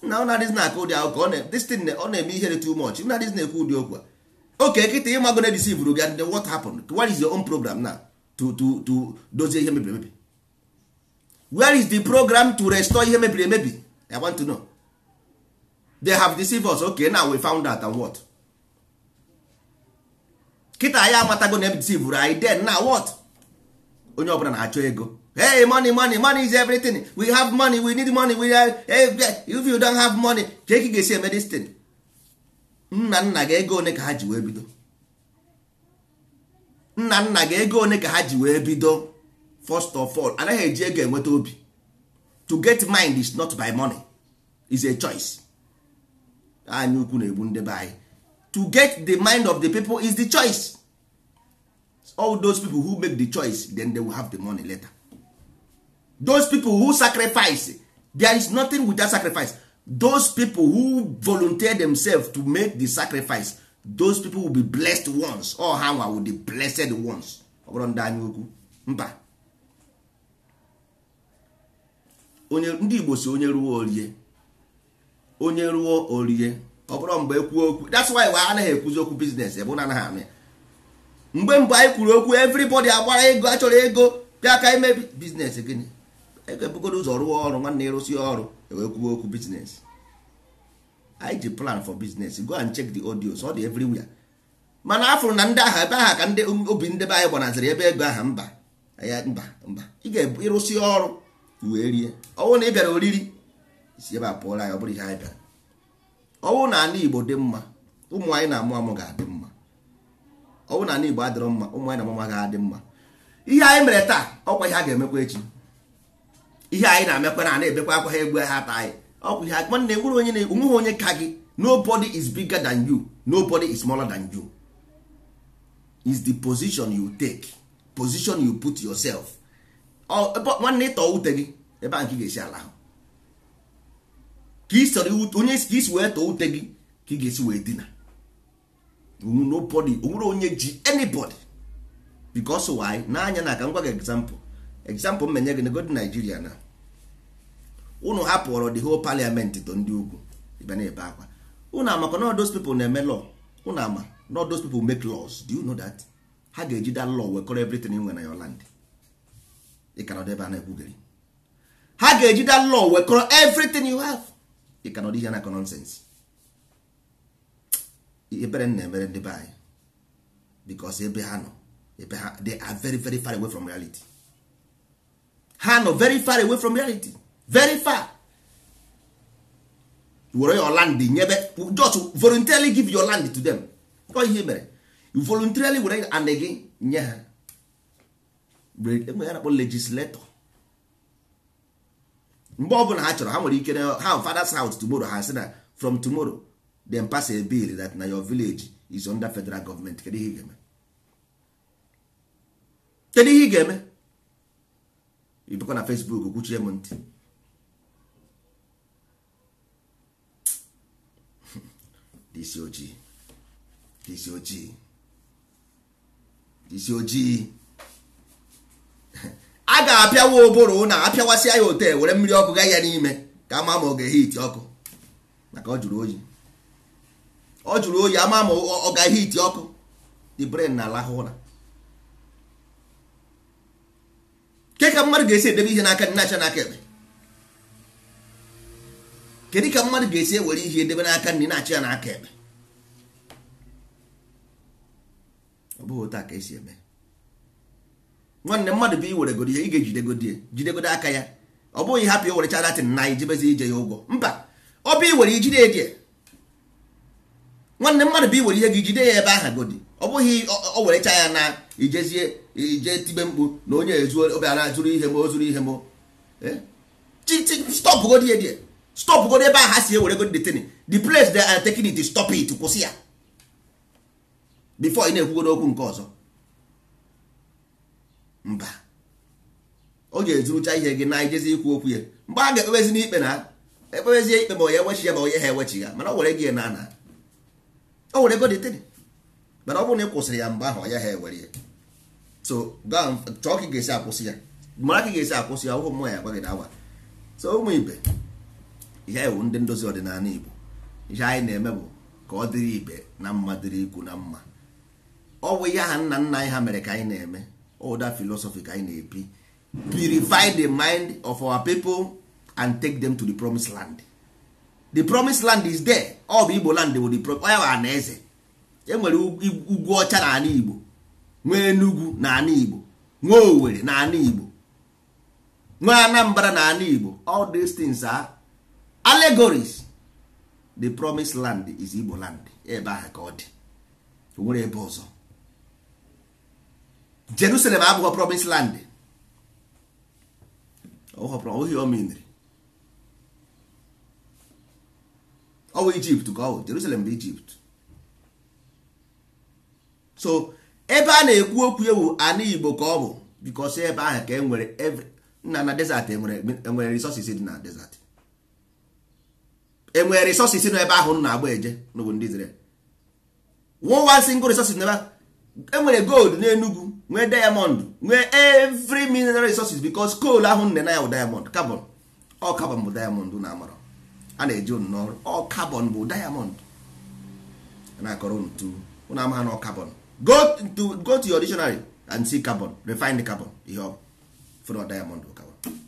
Na ọ na-adịzi na-akọ ụdị akụkọ ọ na this thing, ọ na-eme ihere too much. Na adịzi na-ekwu ụdị okwu a. Okay, kịta ịmago na edeceive gị, and then what happened? What is your own program now to dozie ihe mebiri emebi? Where is the program to restore ihe mebiri emebi? I want to know. They have deceived us. Okay, now we found out, and what? Kịta anyị amatago na edeceive anyị, then now what? Onye ọbụla na-achọ ego. Hey, money, money, money is everything. We have money, we need money, we have, hey, if you don't have money, ka eke ga-esi eme this thing? Nna nna gị, ego one ka ha ji wee bido? Nna nna gị, ego one ka ha ji wee bido? First of all, anaghị eji ego enweta obi. To get mind is not by money, is a choice. Anya ukwu na-egbu ndị be anyị. To get the mind of the people is the choice. All those people who make the choice, then they will have the money later. Those people who sacrifice, there is nothing without sacrifice. Those people who volunteer themselves to make the sacrifice, those people will be blessed ones. All ha nwa will be blessed ones. Ọ bụrụ ndị anya ukwu, mba. Onye ndị Igbo si, onye ruo orie, onye ruo orie. Ọ bụrụ mgbe ekwuo okwu, that's why we anaghị ekwuzi okwu business ebe ụnụ anaghị anụ ya. Mgbe mbụ anyị kwuru okwu, everybody agbara ego, achọrọ ego, bịa ka ime business. Gịnị ego? Ebugodo ụzọ rụọ ọrụ, nwanne. Ịrụsị ọrụ, ewee kwuo okwu business. Anyị ji plan for business. Go and check the audios, ọ dị everywhere. Mana afụrụ na ndị agha ebe aha ka ndị obi ndebe anyị gbanaziri ebe ego aha. Mba ya, mba, mba. Ị ga-ịrụsị ọrụ wee rie. Ọwụ na ị bịara oriri si ebe a pụọla anyị. Ọ bụrụ ihe anyị bịara, ọwụ na ala Igbo dị mma, ụmụ anyị na-amụ amụ ga-adị mma. Ọwụ na ala Igbo adịrọ mma, ụmụ anyị na amụ ga-adị mma. Ihe anyị mere taa, ọkwa ihe a ga-emekwa echi. Ihe anyị na-emekwa na na-ebekwa akwa ha, egbu ha, ata anyị. Ọkwa ihe nwanne, enwere onye onweghị onye ka gị. Nobody is bigger than you, nobody is smaller than you. Is the position you take, position you put yourself. Nwanne, ịtọ ute gị ebe a nke ị ga-esi ala ahụ ka ị sọrọ onye ka isi wee tọọ ute gị ka ị ga-esi wee dina. Nobody, onwere onye ji anybody. Because why? N'anya na ka m gwa gị example. Example mmenye gị negodi Nigeria na unu hapụrụ the whole parliament to ndị ugwu. Ịbịa na-ebe akwa, unu amakwa na those people na-eme law? Unu ama not those people make laws? Do you know that ha ga-eji that law wekọrọ everything ị nwere na your land? Ị ka nọdụ ebe a na-ekwugheri. Ha ga-eji that law wekọrọ everything you have. Ị ka nọdụ ihe na-akọ nonsense. Ebere na-emere ndị be anyị because ebe ha nọ, ebe ha, they are very, very far away from reality. Ha nọ very far away from reality, very far. Were your land nyebe, just voluntarily give your land to them. Ọ ihe mere, you voluntarily were and gị nye ha. Enwe ya na-akpọ legislator. Mgbe ọbụla ha chọrọ, ha nwere ike ha father's house tomorrow, ha sị na from tomorrow them pass a bill that na your village is under federal government. Kedu ihe ị ga-eme? Kedu ihe ị ga-eme? Ibekwa na Facebook kwuchie m ntị. Isi ojii, isi ojii, isi ojii. A ga-apịawa ụbụrụ na apịawasịa ya ote, were mmiri ọkụ gaa ya n'ime ka ama ma ọ ga-ehiti ọkụ, maka ọ jụrụ oyi, ọ jụrụ oyi. Ama ma ọ ga-ehiti ọkụ. The brain na-alahụ ụra. Ke ka mmadụ ga-esi edebe ihe n'aka nri, na-acha n'aka ekpe? Kedu ka mmadụ ga-esi ewere ihe edebe n'aka nri, na-achị ya n'aka ekpe? Ọ bụghị otu a ka esi eme, nwanne. Mmadụ bụ iwere godo ihe, ị ga-ejidegodi, jidegodo aka ya. Ọ bụghị hapụ iwerecha datin na ijibezi ije ya ụgwọ. Mba, ọ bụ iwere ijide edie. Nwanne mmadụ bụ iwere ihe gị jide ya ebe ahụ godi. Ọ bụghị o werecha ya na ijezie ije tibe mkpu na onye ezu ọbịa zuru ihe ma o zuru ihe m. Stop godi edie. Stop godi ebe ahụ ha si ewere godi the thing. The place they are taking it, stop it, kwụsị ya. Before ị na-ekwugodo okwu nke ọzọ. Mba, ọ ga-ezurucha ihe gị na ijezi ikwu okwu ya. Mgbe a ga-ekpebezi n'ikpe na ekpebezie ikpe ma onye ewechi ya ma onye ha ewechi ya, mana ọ were gị na ana o were go the mana ọ bụrụ na ị kwụsịrị ya mgbe ahụ ọ ya ha ewere ya. So chọọ ka ị ga-esi akwụsị ya, mara ka ị ga-esi akwụsị ya, ọhụ mmụọ ya gwa gị na awa. So ụmụ ibe, ihe ewu ndị ndozi ọdịnala Igbo, ihe anyị na-eme bụ ka ọ dịrị ibe na mma, dịrị ikwu na mma. Ọ bụ ihe aha nna nna anyị ha mere ka anyị na-eme. All that philosophy ka anyị na-ebi. Purify the mind of our people and take them to the promised land. The promised land is there. Ọ bụ Igbo land bụ the promised. Onye bụ ana eze. E nwere ugwu ọcha na ala Igbo, nwee Enugu na ala Igbo, nwee Owerri na ala Igbo, nwee Anambra na ala Igbo. All these things are allegories. The promised land is Igbo land. Ebe ahụ ka ọ dị, o nwere ebe ọzọ. Jerusalem abụghị promised land. Ohi o miniri ọ bụ Egypt ka ọ bụ. Jerusalem bụ Egypt. So ebe a na-ekwu okwu ewu ana Igbo ka ọ bụ, because ebe ahụ ka e nwere nna na desert enwere resources dị na desert, enwere resources nọ ebe ahụ na-agba eje n'obodo ndị Israel. One single resources n'ebe enwere gold n'Enugu, nwee diamond, nwee every mineral resources, because coal ahụ nne na ya bụ diamond, carbon. Ọ carbon bụ diamond na amara a na-eji unu n'ọrụ. Ọ carbon bụ diamond na-akọrọ unu tu unu ama na ọ carbon. Go to your dictionary and see carbon, refined carbon, ihe ọ bụ diamond bụ carbon.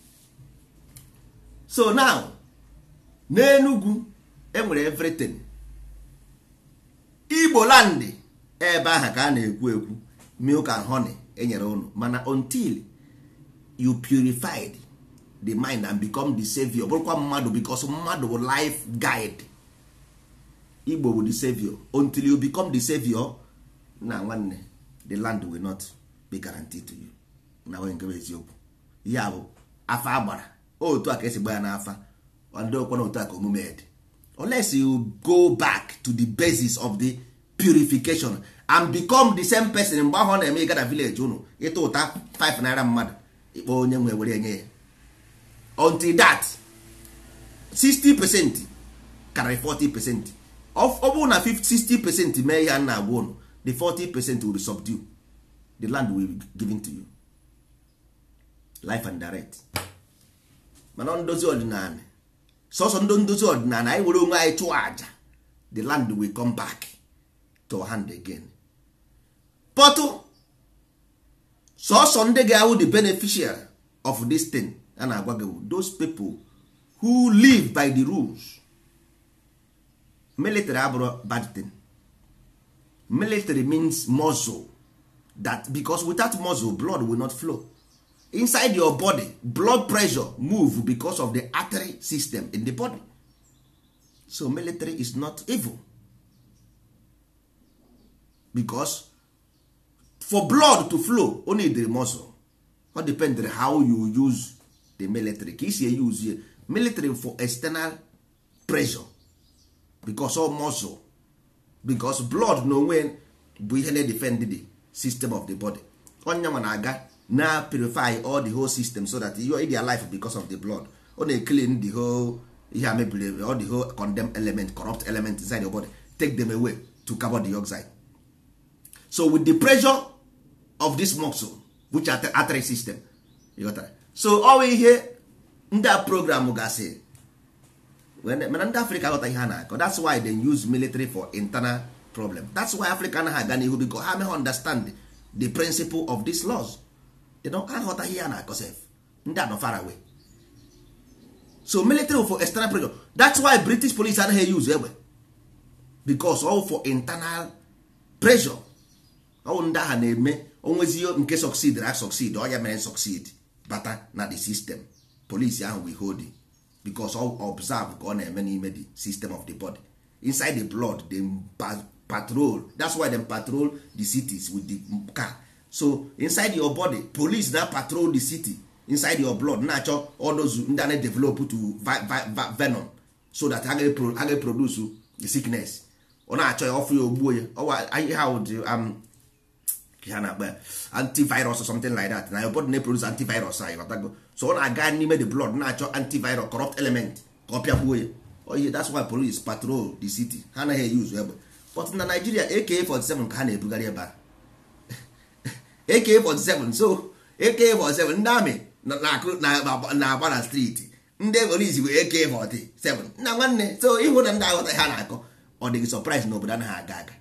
So now n'Enugu enwere everything. Igbo land ebe ahụ ka a na-ekwu ekwu milk and honey enyere unu, mana until you purified the mind and become the savior, bụrụkwa mmadụ, because mmadụ bụ life guide. Igbo bụ the savior. Until you become the savior na nwanne, the land will not be guaranteed to you. Na nwere nke bụ eziokwu, ihe a bụ afa agbara otu a ka esi gba ya n'afa ndị okwu na otu a ka omume dị. Unless you go back to the basis of the purification and become the same person mgbe ahụ ọ na-eme ịga na village unu ịta ụta 5 naira mmadụ ịkpọ onye nwe were enye ya. Until that 60% karịrị 40%, ọ bụrụ na 60% mee ihe a na-agwa unu, the 40% will be subdued, the land will be given to you life and direct. Mana ndozi ọdịnala, sọsọ ndị ndozi ọdịnala anyị were onwe anyị chụọ àjà, the land will come back to our hand again. But sọsọ ndị ga-awụ the beneficiary of this thing a na-agwa gị, those people who live by the rules. Military abụrụ bad thing. Military means muscle, that because without muscle blood will not flow inside your body. Blood pressure move because of the artery system in the body. So military is not evil, because for blood to flow only the muscle. All depend how you use the military, ka isi use ya. Military for external pressure, because all muscle, because blood n'onwe bụ ihe na-defend the system of the body. Onye nwa na-aga na purify all the whole system so that you are alive because of the blood. Ọ na-clean the whole ihe a mebiri, all the whole condemned element, corrupt element inside your body, take them away to carbon dioxide. So with the pressure of this muscle, which are artery system, you got that? So ọ ihe ndị a program gasị, mana ndị Africa aghọta ihe a na-akọ. That's why they use military for internal problem. That's why Africa anaghị aga n'ihu, because ha meghị understand the principle of these laws. They don't aghọta ihe a na-akọ sef. Ndị anọ far away. So military for external pressure. That's why British police anaghị use egbe, because all for internal pressure. Ọ ndị agha na-eme onwezi nke succeed na succeed, ọ ya mere succeed bata na the system. Police ahụ will hold it because all observe ka ọ na-eme n'ime the system of the body. Inside the blood they patrol. That's why they patrol the cities with the car. So inside your body, police na patrol the city inside your blood, na-achọ all those ndị a na-develop to venom so that ha ga-produce the sickness. Ọ na-achọ ya, ọfụ ya, ogbuo ya. Ọwa ihe ahụ dị ha na-akpa ya antivirus or something like that. Na your body na-produce antivirus anyị ghọtago. So ọ na-aga n'ime the blood na-achọ antivirus, corrupt element, ka ọ pịagbuo ya. Oye, that's why police patrol the city. Ha anaghị eyuzu egbe, but na Nigeria AK47 ka ha na-ebugharị ebe a, AK47. So AK47 ndị amị na-agba na street, ndị polisi bụ AK47 na nwanne. So ịhụ na ndị aghọta ha na-akọ, ọ dị gị surprise na obodo anaghị aga aga?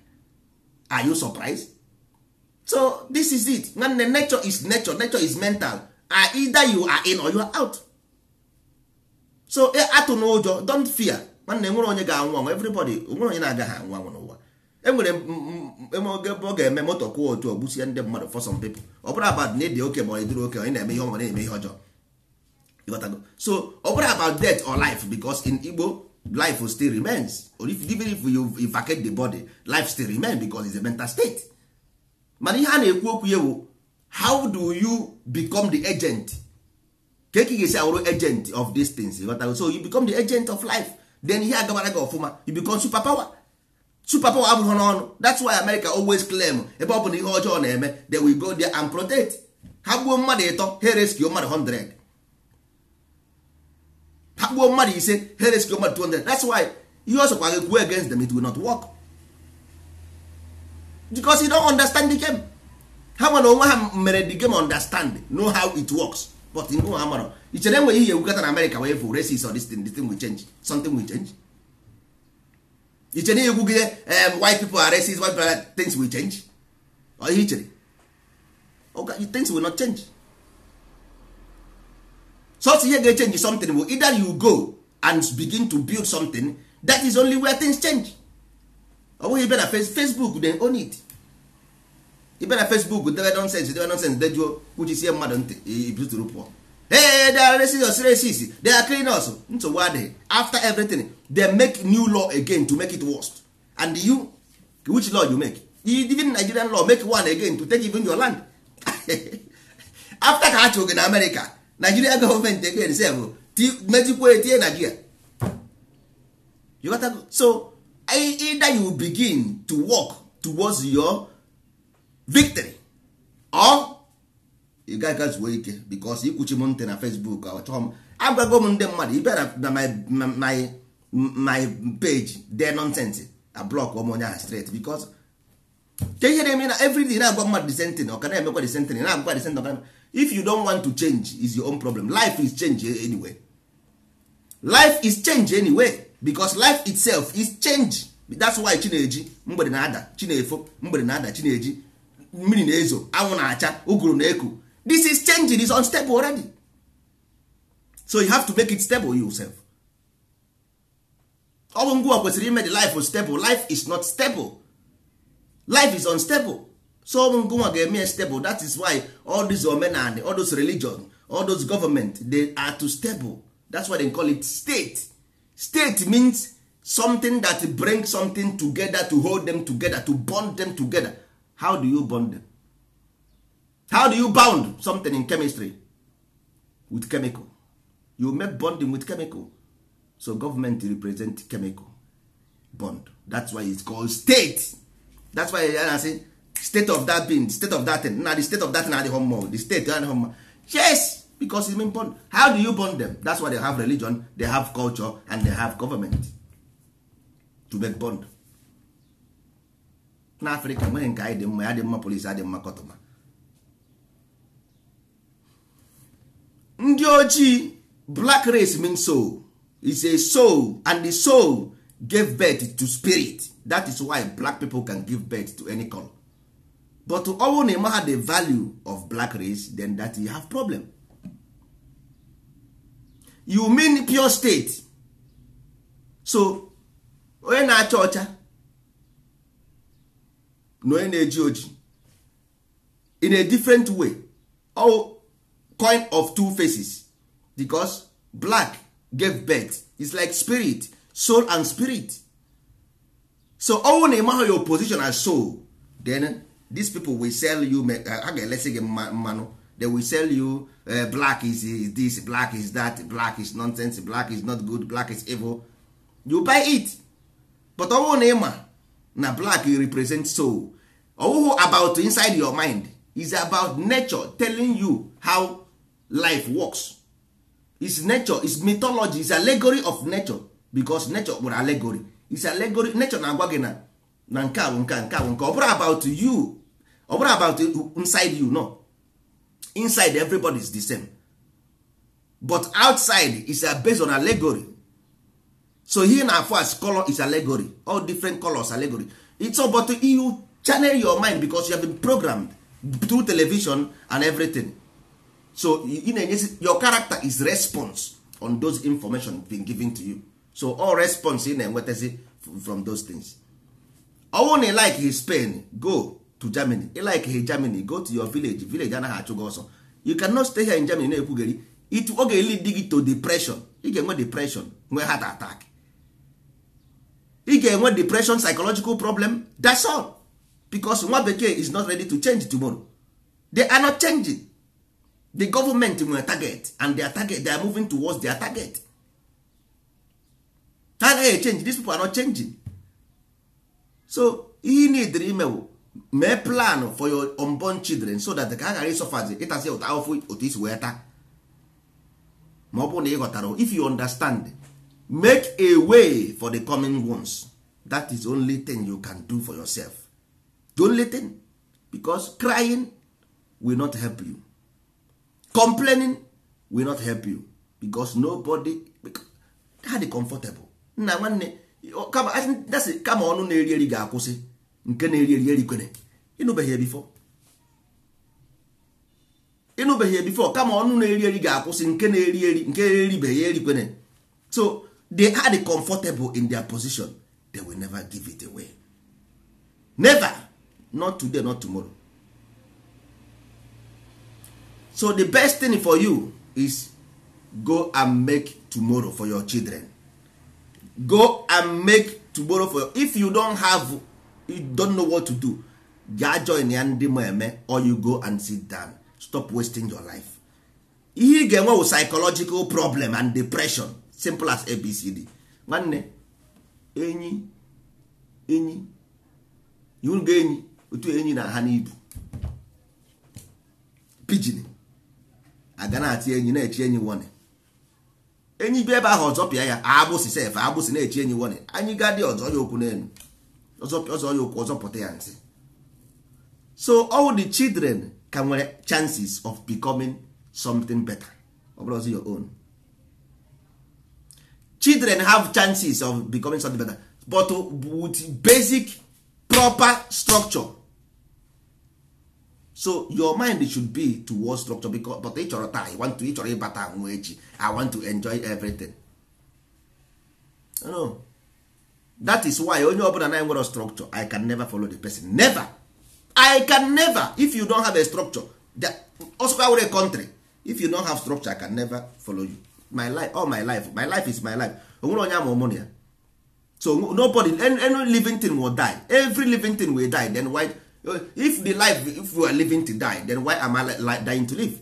Are you surprised? So this is it, nwanne. Nature is nature. Nature is mental. Either you are in or you are out. So atụ n'ụjọ, don't fear, nwanne. Nwere onye ga-anwụ anwụ. Everybody, nwere onye na-agaghị anwụ anwụ n'ụwa. Enwere oge ọ ga-eme moto kwụọ otu ogbusie ndị mmadụ. For some people, ọ bụrụ about na ịdị oke ma ọ dịrị oke, onye na-eme ihe ọma, na-eme ihe ọjọọ. Ịghọtago? So ọ bụrụ about death or life, because in Igbo life still remains. Or if, even if you vacate the body, life still remains because it's a mental state. Mana ihe a na-ekwu okwu ya bụ, how do you become the agent? Ka eke ga-esi awụrụ agent of these things? Ịghọtago? So you become the agent of life, then ihe agabara gị ọfụma. You become superpower. Superpower abụghị n'ọnụ. That's why America always claim ebe ọ bụ na ihe ọjọọ na-eme, they will go there and protect. Ha gbuo mmadụ 3, ha rescue mmadụ 100. Ha gbuo mmadụ 5, ha rescue mmadụ 200. That's why ihe ọsọkwa gị kwuo against them, it will not work because you don't understand the game. Ha nwere onwe ha mere the game, understand, know how it works, but ngụ ha mara ichere enweghị ihe ewukọta na America wee fụ races or this thing, this thing will change, something will change. Ichere ihe ekwugide white people are racist, white people are, things will change, or ihe ichere? Okay, things will not change. So ihe ga-echange something will either you go and begin to build something. That is only where things change. Ọ bụghị ibe na Facebook, they own it. Ibe na Facebook debe nonsense, debe nonsense, dejuo kwuchisie mmadụ ntị, ibuturu pụọ. Hey, they are racist, racist, they are killing us. Nsogbu adịghị. After everything, they make new law again to make it worst. And you, which law you make? Even Nigerian law make one again to take even your land. After ka ha chụrụ gị na America, Nigeria government again sef mejikwa etinye Nigeria. You got to, so either you begin to work towards your victory or ị gaghị zuo ike, because ikwuchi m ntị na Facebook, achọghị m. Agwago m ndị mmadụ, ị na my page dee nonsense, a block m onye ahụ straight, because ke ihe na-eme na everyday na-agwa mmadụ the same thing, ọ ka na-emekwa the same thing, na-agwa the same thing. If you don't want to change, is your own problem. Life is change anyway. Life is change anyway, because life itself is change. That's why chi na-eji, mgbede na-ada, chi na-efo, mgbede na-ada, chi na-eji, mmiri na-ezo, anwụ na-acha, ụgụrụ na-eku. This is changing, is unstable already, so you have to make it stable yourself. Ọ bụ ngwa kwesịrị ime the life stable. Life is not stable, life is unstable, so ọ bụ ngwa ga-eme stable. That is why all these omenani, all those religion, all those government, they are to stable. That's why they call it state. State means something that brings something together, to hold them together, to bond them together. How do you bond them? How do you bound something in chemistry? With chemical. You make bonding with chemical. So government represent chemical bond. That's why it's called state. That's why I say state of that being, state of that thing. Na the state of that thing adịghị mma, the state adịghị mma. Yes, because it mean bond. How do you bond them? That's why they have religion, they have culture, and they have government to make bond. Na Africa nwere nke anyị dị mma, ya dị mma, polisi adị mma, kọtụma ndị ojii. Black race means soul. Is a soul, and the soul gave birth to spirit. That is why black people can give birth to any color. But ọ bụrụ na ị the value of black race, then that you have problem. You mean pure state. So onye na-acha ọcha na onye na-eji oji in a different way, all coin of two faces. Because black gave birth. It's like spirit, soul and spirit. So ọnwụ na ịmaghị your position as soul, then these people will sell you, ha ga-elesi gị mmanụ. They will sell you black is this, black is that, black is nonsense, black is not good, black is evil. You buy it. But ọnwụ na ịma na black represent soul, ọwụhụ about inside your mind, is about nature telling you how life works. Is nature, is mythology, is allegory of nature, because nature nwere allegory. Is allegory. Nature na-agwa gị na na nke a bụ nke a, nke a bụ nke ọ bụrụ about you, ọ bụrụ about inside you. No, inside everybody is the same, but outside is a based on allegory. So here na afọ as color is allegory, all different colors allegory. It's all, but you channel your mind because you have been programmed through television and everything. So ị na-enyezi your character is response on those information being given to you. So all response ị na-enwetazi from those things. Ọwụ na like his Spain, go to Germany. Ị like his Germany, go to your village. Village anaghị achụ gị ọsọ. You cannot stay here in Germany na-ekwugheri it. Ọ ga-lead gị to depression. Ị ga-enwe depression, nwee heart attack. Ị ga-enwe depression, psychological problem. That's all, because nwa bekee is not ready to change tomorrow. They are not changing. The government nwere target, and their target, they are moving towards their target. Ha agaghị change. These people are not changing. So ihe ị need ime bụ mee plan for your unborn children, so that ka ha ghara ịsọfazi ịtasị ụta ahụfụ otu isi wee taa. Ma ọ bụrụ na ị ghọtara, if you understand, make a way for the coming ones. That is only thing you can do for yourself, the only thing, because crying will not help you, complaining will not help you, because nobody ha dị comfortable. Nna nwanne, kama kama ọnụ na-eri eri ga-akwụsị nke na-eri eri erikwene. Ịnụbeghị before, ịnụbeghị before. Kama ọnụ na-eri eri ga-akwụsị nke na-eri eri, nke eribeghị erikwene. So they are comfortable in their position. They will never give it away, never. Not today, not tomorrow. So the best thing for you is go and make tomorrow for your children. Go and make tomorrow for your, if you don't have, you don't know what to do, gaa join ya ndị ma eme, or you go and sit down. Stop wasting your life. Ihe ị ga-enwe wụ psychological problem and depression, simple as ABCD. Nwanne, enyi enyi ihugo enyi otu enyi na ha n'ibu pidgin aga na-ati enyi na-echi enyi wone. Enyi bịa ebe ahụ ọzọ pịa ya agbụsị sef, agbụsị na-echi enyi wone. Anyị ga dị ọzọ ya okwu n'elu, ọzọ ya okwu, ọzọ pụta ya nsị. So all the children ka nwere chances of becoming something better. Ọ bụrụ your own children have chances of becoming something better, but with basic proper structure. So your mind should be towards structure, because but ị chọrọ taa, you want to, ị chọrọ ịbata nwa echi, I want to enjoy everything. No, that is why onye ọbụla na nwere structure, I can never follow the person. Never. I can never. If you don't have a structure, also were a country, if you don't have structure, I can never follow you. My life, all my life, my life is my life. Onwere onye ama ụmụ ya. So nobody, any living thing will die. Every living thing will die. Then why, if the life, if we are living to die, then why am I dying to live?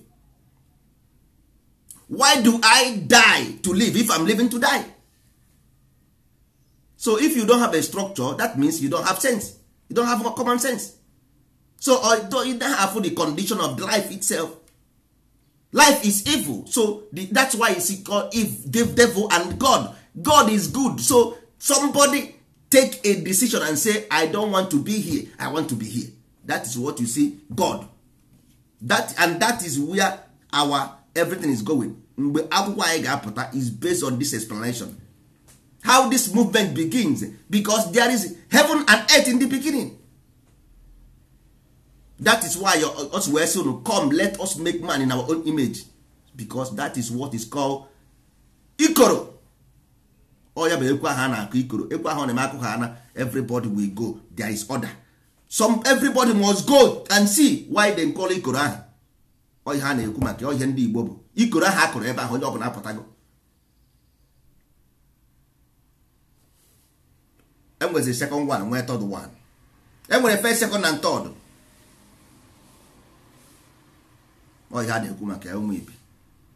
Why do I die to live if I'm living to die? So if you don't have a structure, that means you don't have sense. You don't have common sense. So you don't have the condition of life itself. Life is evil. So that's why it's called if the devil and God. God is good. So somebody take a decision and say, I don't want to be here, I want to be here. That is what you see, God. That, and that is where our everything is going. Mgbe akwụkwọ anyị ga-apụta is based on this explanation, how this movement begins, because there is heaven and earth in the beginning. That is why us wee sị unu, come let us make man in our own image, because that is what is called ikoro. Ọ ya bụ ekwe ahụ a na-akụ ikoro, ekwe ahụ ọ na-eme akụ ha na everybody will go. There is order. Some everybody must go and see why they call ikoro ahụ. Ọ ihe a na-ekwu maka ihe ndị Igbo bụ ikoro ahụ akụrụ ebe ahụ, onye ọbụla apụtago. Enwezi second one, nwee third one. Enwere first, second and third. Ọ ihe a na-ekwu maka ụmụ ibe.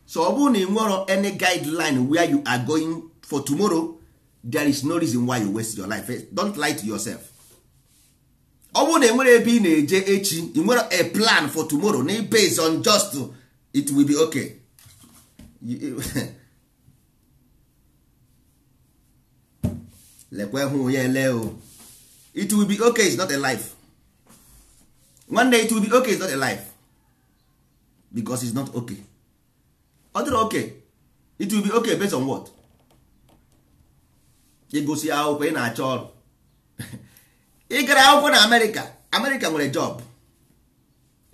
So ọ bụrụ na ị nwere any guideline where you are going for tomorrow, there is no reason why you waste your life. Don't lie to yourself. Ọ bụrụ na enwere ebe ị na-eje echi, ị nwere a plan for tomorrow na based on just it will be okay. Lekwe hụ ya ele o. It will be okay is not a life. One day it will be okay is not a life. Because it's not okay. Ọ dịrị okay. It will be okay based on what? Ịgụsị akwụkwọ, ị na-achọ ọrụ. Ị gara akwụkwọ na Amerịka, Amerịka nwere job.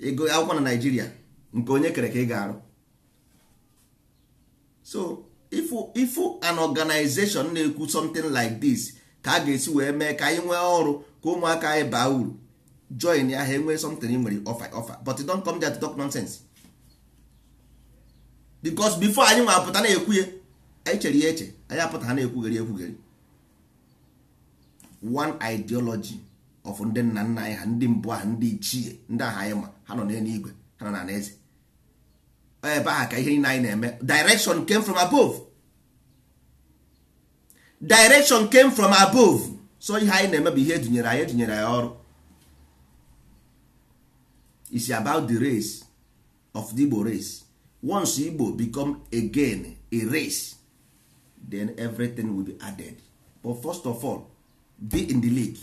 Ịgụ akwụkwọ na Naịjirịa, nke onye kere ka ị ga-arụ. So if an organization na-ekwu something like this, ka a ga-esi wee mee ka anyị nwee ọrụ, ka ụmụaka anyị baa uru, join ya, ha enwee something ị nwere offer, but don't come there to talk nonsense. Because before anyị nwa apụta na-ekwu ya, anyị chere ya eche, anyị apụta ha na-ekwugheri ekwugheri. One ideology of ndị nna nna anyị ha, ndị mbụ ahụ, ndị ichie, ndị ahụ anyị ma ha nọ n'eluigwe, ha nọ na eze. Ebe ahụ ka ihe niile anyị na-eme. Direction came from above. Direction came from above. So ihe anyị na-eme bụ ihe edunyere anyị, edunyere anyị ọrụ. It's about the race of the Igbo race. Once Igbo become again a race, then everything will be added. But first of all, be in the league.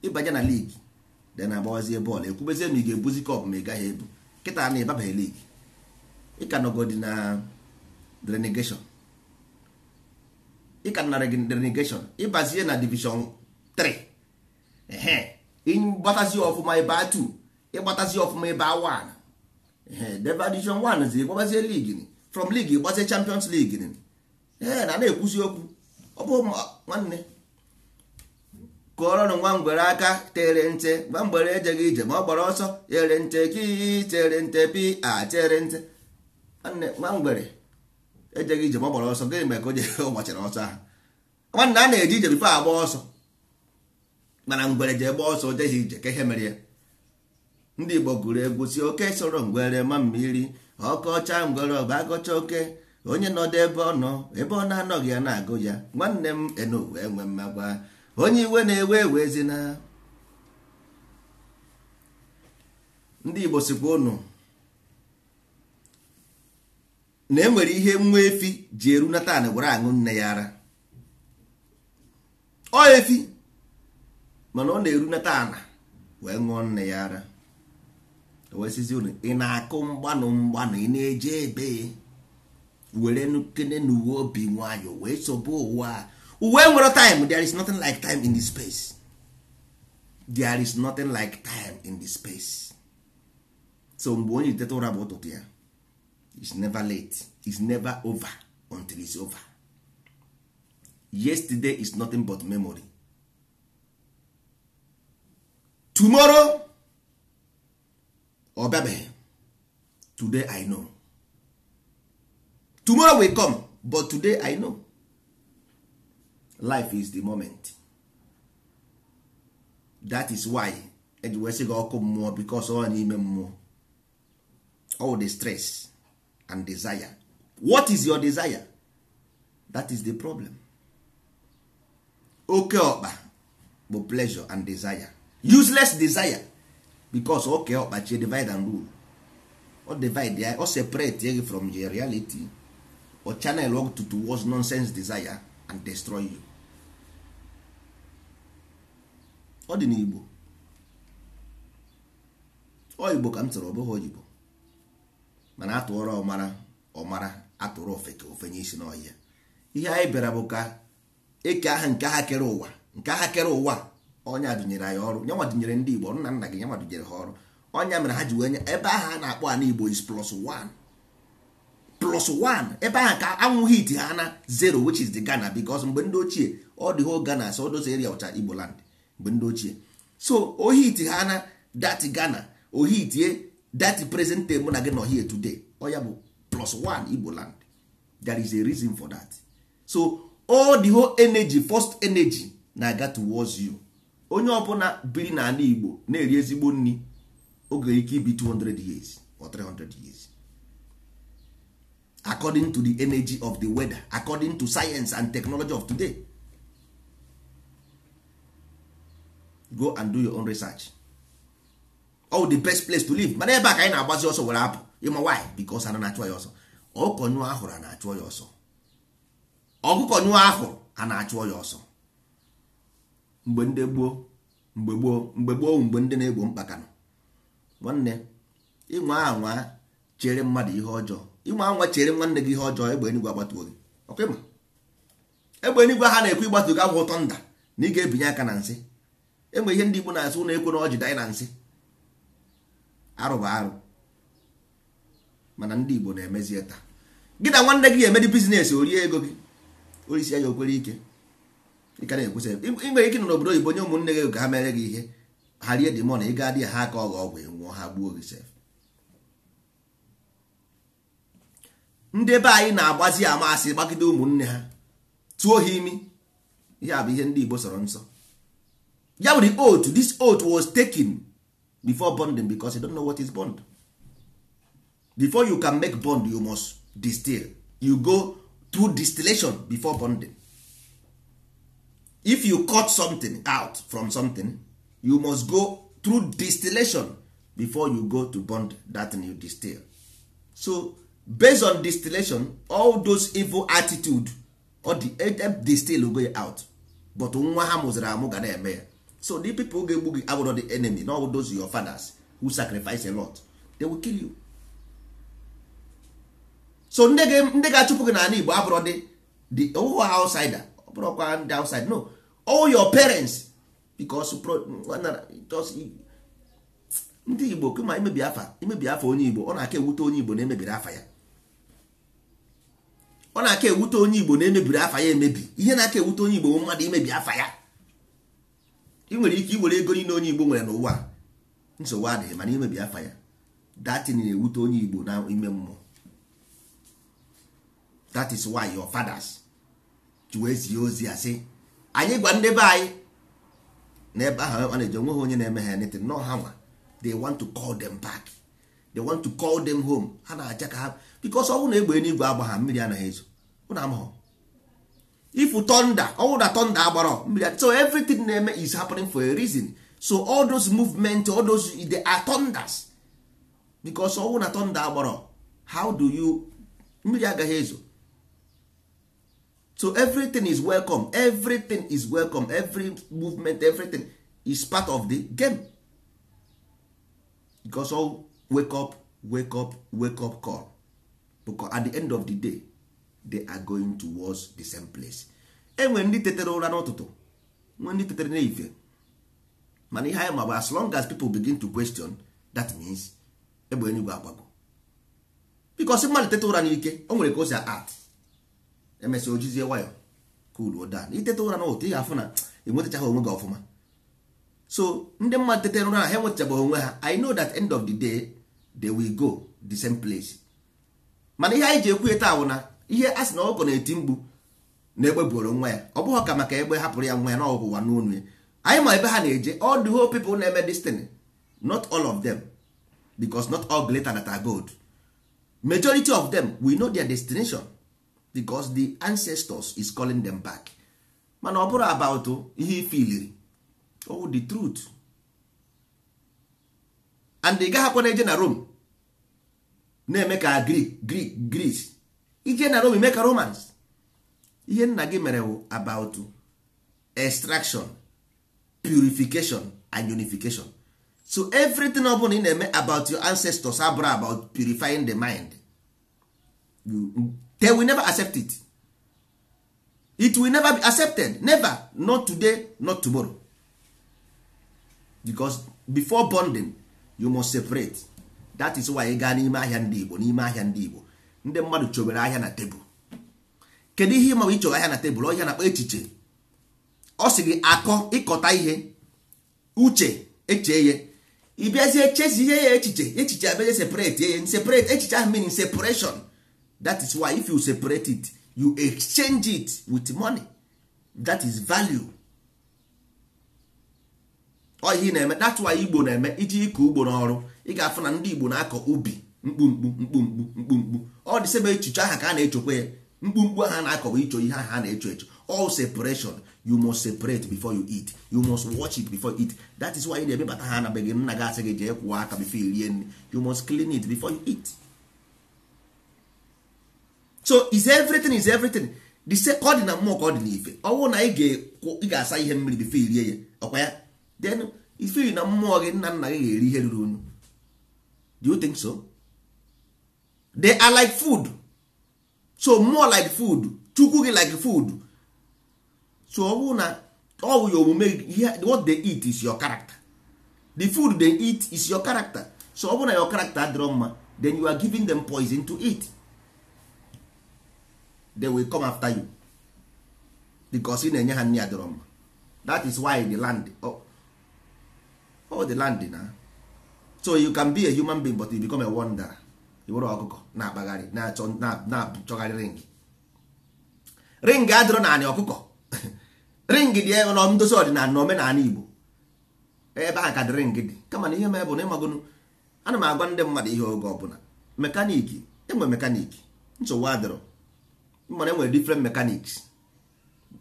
Ịbanye na league, then agbawazie bọọlụ, ekwubezie ma ị ga-ebuzi cup ma ị gaghị ebu. Kịta na ịbabaghị league, ị ka nọgodi na relegation. Ị ka nara relegation, ịbazie na division 3. Ehe, ịgbatazie ọfụma ebe a 2, ịgbatazie ọfụma ebe a 1. Ehe, debe division 1 zi ịgbabazie league, from league ịgbazie Champions League. Ee, na na-ekwuzi okwu. Ọ bụ nwanne kụọrọnụ nwa ngwere aka tere nte, nwa ngwere ejeghị ije ma ọ gbara ọsọ, tere nte ki tere nte pi a tere nte. Nwanne, nwa ngwere ejeghị ije ma ọ gbara ọsọ, gịnị mere ka o je ọ gbachara ọsọ ahụ? Nwanne, a na-eje ije before agba ọsọ, mana ngwere je gba ọsọ, o jeghị ije, ka ihe mere ya. Ndị Igbo gụrụ egwu si oke soro ngwere ma mmiri ọkọcha ngwere ọba agọcha oke, onye nọdụ ebe ọ nọ, ebe ọ na-anọghị ya na-agụ ya. Nwanne m, enowe enwe mmagwa, onye iwe na-ewe ewezina. Ndị Igbo sikwa ụnụ na enwere ihe nwa efi ji eru natan were aṅụ nne ya ara. Ọ efi mana ọ na-eru natan wee ṅụọ nne ya ara. Wee sizi unu, ị na-akụ mgbanụ mgbanụ, ị na-eje ebe were nukene n'uwe obi nwayọ wee sobe ụwa. Uwe nwere time. There is nothing like time in the space. There is nothing like time in the space. So mgbe onye teta ụra bụ ụtụtụ ya. It's never late. It's never over until it's over. Yesterday is nothing but memory. Tomorrow ọ bịabeghị. Today I know. Tomorrow will come, but today I know. Life is the moment. That is why eji wee sị gị ọkụ mmụọ, because ọ n'ime mmụọ. All the stress and desire. What is your desire? That is the problem. Oke ọkpa bụ pleasure and desire. Useless desire. Because oke ọkpa chi divide and rule. Ọ divide ya, ọ separate ya from your reality. Or channel work to towards nonsense desire and destroy you. Ọ dị n'Igbo. Ọ Igbo ka m tụrụ, ọ bụghị oyibo. Mana atụọrọ ọmara ọmara, atụrụ ofeke ofenye isi n'ọhịa. Ihe anyị bịara bụ ka eke aha nke ha kere ụwa, nke ha kere ụwa, onye dụnyere anyị ọrụ, nyanwa dụnyere ndị Igbo, nna nna gị nyanwa dụnyere ha ọrụ. Ọnya mere ha ji wee nye ebe ahụ a na-akpọ ana Igbo is plus one. Plus one. Ebe ahụ ka anwụ hit ha na zero, which is the Ghana, because mgbe ndị ochie all the whole Ghana, so those area ọcha Igbo land mgbe ndị ochie. So o hit ha na that Ghana, o hitie That present day mụ na gị nọ here today, ọ ya bụ plus one Igbo land. There is a reason for that. So all the whole energy, first energy na-aga towards you. Onye ọbụla biri n'ala Igbo na-eri ezigbo nri, oge ike ibi 200 years or 300 years, according to the energy of the weather, according to science and technology of today. Go and do your own research. All the best place to live. Mana ebe a ka anyị na-agbazi ọsọ were apụ. Ịma why? Because ana na-achụ ya ọsọ. Ọkụkọ nyụọ ahụrụ a na-achụ ya ọsọ. Ọkụkọ nyụọ ahụrụ a na-achụ ya ọsọ. Mgbe ndị gboo, mgbe gboo, mgbe gboo, mgbe ndị na-egbo mkpa ka nọ. Nwanne, ịnwa anwa chere mmadụ ihe ọjọọ, ịnwa anwa chere nwanne gị ihe ọjọọ, egbe enigwe agbatuo gị. Ọkwa ịma? Egbe enigwe ha na-ekwu ịgbatu gị abụ ụtọ nda na ị ga-ebinye aka na nsị. Enwe ihe ndị Igbo na-asụ na ekwe na ọjị danyị na nsị. Arụ bụ arụ. Mana ndị Igbo na-emezi taa. Gị na nwanne gị emedi business, o rie ego gị, orisi ya okwere ike. Ị ka na-ekwesị ị nwere ike nọ n'obodo oyibo nye ụmụnne gị ka ha mere gị ihe, ha rie dị mọ na ị ga adị ha aka ọgọ ọgwụ nwụọ, ha gbuo gị sef. Ndị be anyị na-agbazi amasị gbagide ụmụnne ha, tụọ ha imi. Ihe a bụ ihe ndị Igbo sọrọ nsọ. Ya bụ the oath, this oath was taken before bonding, because you don't know what is bond. Before you can make bond, you must distill. You go through distillation before bonding. If you cut something out from something, you must go through distillation before you go to bond that thing you distill. So based on distillation, all those evil attitude or the distill will go out. But nwa ha mụziri amụ ga na-eme ya. So the people ga-egbu gị abụrụ the enemy, not those your fathers who sacrifice a lot. They will kill you. So ndị ga-achụpụ gị n'ala Igbo abụrụ the outsider, ọ bụrụkwa ndị outside, no, all your parents, because ndị Igbo kama imebi afa, imebi afa onye Igbo, ọ na-aka ewute onye Igbo na-emebiri afa ya. Ọ na-aka ewute onye Igbo na-emebiri afa ya emebi. Ihe na-aka ewute onye Igbo bụ mmadụ imebi afa ya. Ị nwere ike iwere ego niile onye Igbo nwere n'ụwa, nsogbu adịghị, mana imebi afa ya, that thing na-ewute onye Igbo na ime mmụọ. That is why your fathers ji wee zie ozi a sị anyị gwa ndị be anyị n'ebe ahụ a na-eji onweghị onye na-eme ha anything. No, ha nwa, they want to call them back, they want to call them home. Ha na-aja ka ha, because ọ bụrụ na egbe eluigwe agba ha, mmiri anaghị ezo. Ụnụ amaghọ if thunder, ọ bụrụ na thunder agbara mmiri. So everything na-eme is happening for a reason. So all those movement, all those, they are thunders, because ọ bụrụ na thunder agbara, how do you, mmiri agaghị ezo. So everything is welcome, everything is welcome, every movement, everything is part of the game. Because all wake up, wake up, wake up call. Because at the end of the day, they are going towards the same place. Enwere ndị tetere ụra n'ụtụtụ, nwee ndị tetere n'ehihie. Mana ihe anyị ma bụ as long as people begin to question, that means egbe eluigwe agbago. Because mmadụ tete ụra n'ike, o nwere ka o si act. Emesịa ojizie nwayọ cool down. Itete ụra n'ụtụtụ, ị ga-afụ na enwetachaghị onwe gị ọfụma. So ndị mmadụ tetere ụra na ha enwetachabeghị onwe ha. I know that end of the day they will go the same place. Mana ihe anyị ji ekwu taa bụ na ihe a sị na ọkụkọ na-eti mkpu na egbe buoro nwa ya, ọ bụghị ka maka egbe hapụrụ ya nwa ya na ọgwụ ụwa n'onu ya. Anyị ma ebe ha na-eje. All the whole people na-eme this thing, not all of them, because not all glitter that are gold. Majority of them, we know their destination, because the ancestors is calling them back. Mana ọ bụrụ about ihe ifiliri, oh, the truth. And ị gaghakwa na-eje na Rome na-eme ka Greek, Greek, Greece. Ije na Rome eme ka Romans. Ihe nna gị mere bụ about extraction, purification and unification. So everything ọ bụla ị na-eme about your ancestors abụrụ about purifying the mind. They will never accept it. It will never be accepted. Never. Not today, not tomorrow. Because before bonding, you must separate. That is why ị gaa n'ime ahịa ndị Igbo, n'ime ahịa ndị Igbo, ndị mmadụ chobere ahịa na tebụl. Kedu ihe ịma ịchọrọ ahịa na tebụl? Ọhịa na-akpọ echiche. Ọ sị gị akọ ịkọta ihe, uche echee ya. Ị bịazie chezie ya echiche, echiche abịazie separate ya, separate echiche ahụ meaning separation. That is why if you separate it, you exchange it with money. That is value. Ọ ihe na-eme. That's why Igbo na-eme iji ịkọ ugbo n'ọrụ. Ị ga-afụ na ndị Igbo na-akọ ubi mkpumkpu mkpumkpu mkpumkpu. Ọ dị sebe echiche aha ka a na-echekwa ya. Mkpumkpu aha na-akọwa icho ihe aha a na-echo echo. All separation. You must separate before you eat. You must wash it before you eat. That is why ị na-emebata ha na be gị, nna gị asị gị jee kwụọ aka before you rie nri. You must clean it before you eat. So is everything is everything. The same ka ọ dị na mmụọ ka ọ dị n'ife. Ọ bụrụ na ị ga-asa ihe mmiri before you rie ya, ọkwa ya? Then ife na mmụọ gị, nna nna gị ga-eri ihe ruru unu. Do you think so? They are like food. So more like food. Chukwu gị like food. So ọ bụrụ na ọ bụ ya omume, what they eat is your character. The food they eat is your character. So ọ bụrụ na your character adịrọ mma, then you are giving them poison to eat. They will come after you because ị na-enye ha nri adịrọ mma. That is why the land, oh the land na. So you can be a human being but you become a wanderer. I were ọkụkọ na-akpagharị na-achọgharị ring. Ring adịrọ naanị ọkụkọ. Ring dị ebe na ndozi ọdịnala na omenala Igbo. Ebe ahụ ka dị ring dị. Kama na ihe mee bụ na ịmagonu, ana m agwa ndị mmadụ ihe oge ọbụla. Mekaniki, enwe mekaniki, nsogbu adịrọ. Mana enwere different mechanics.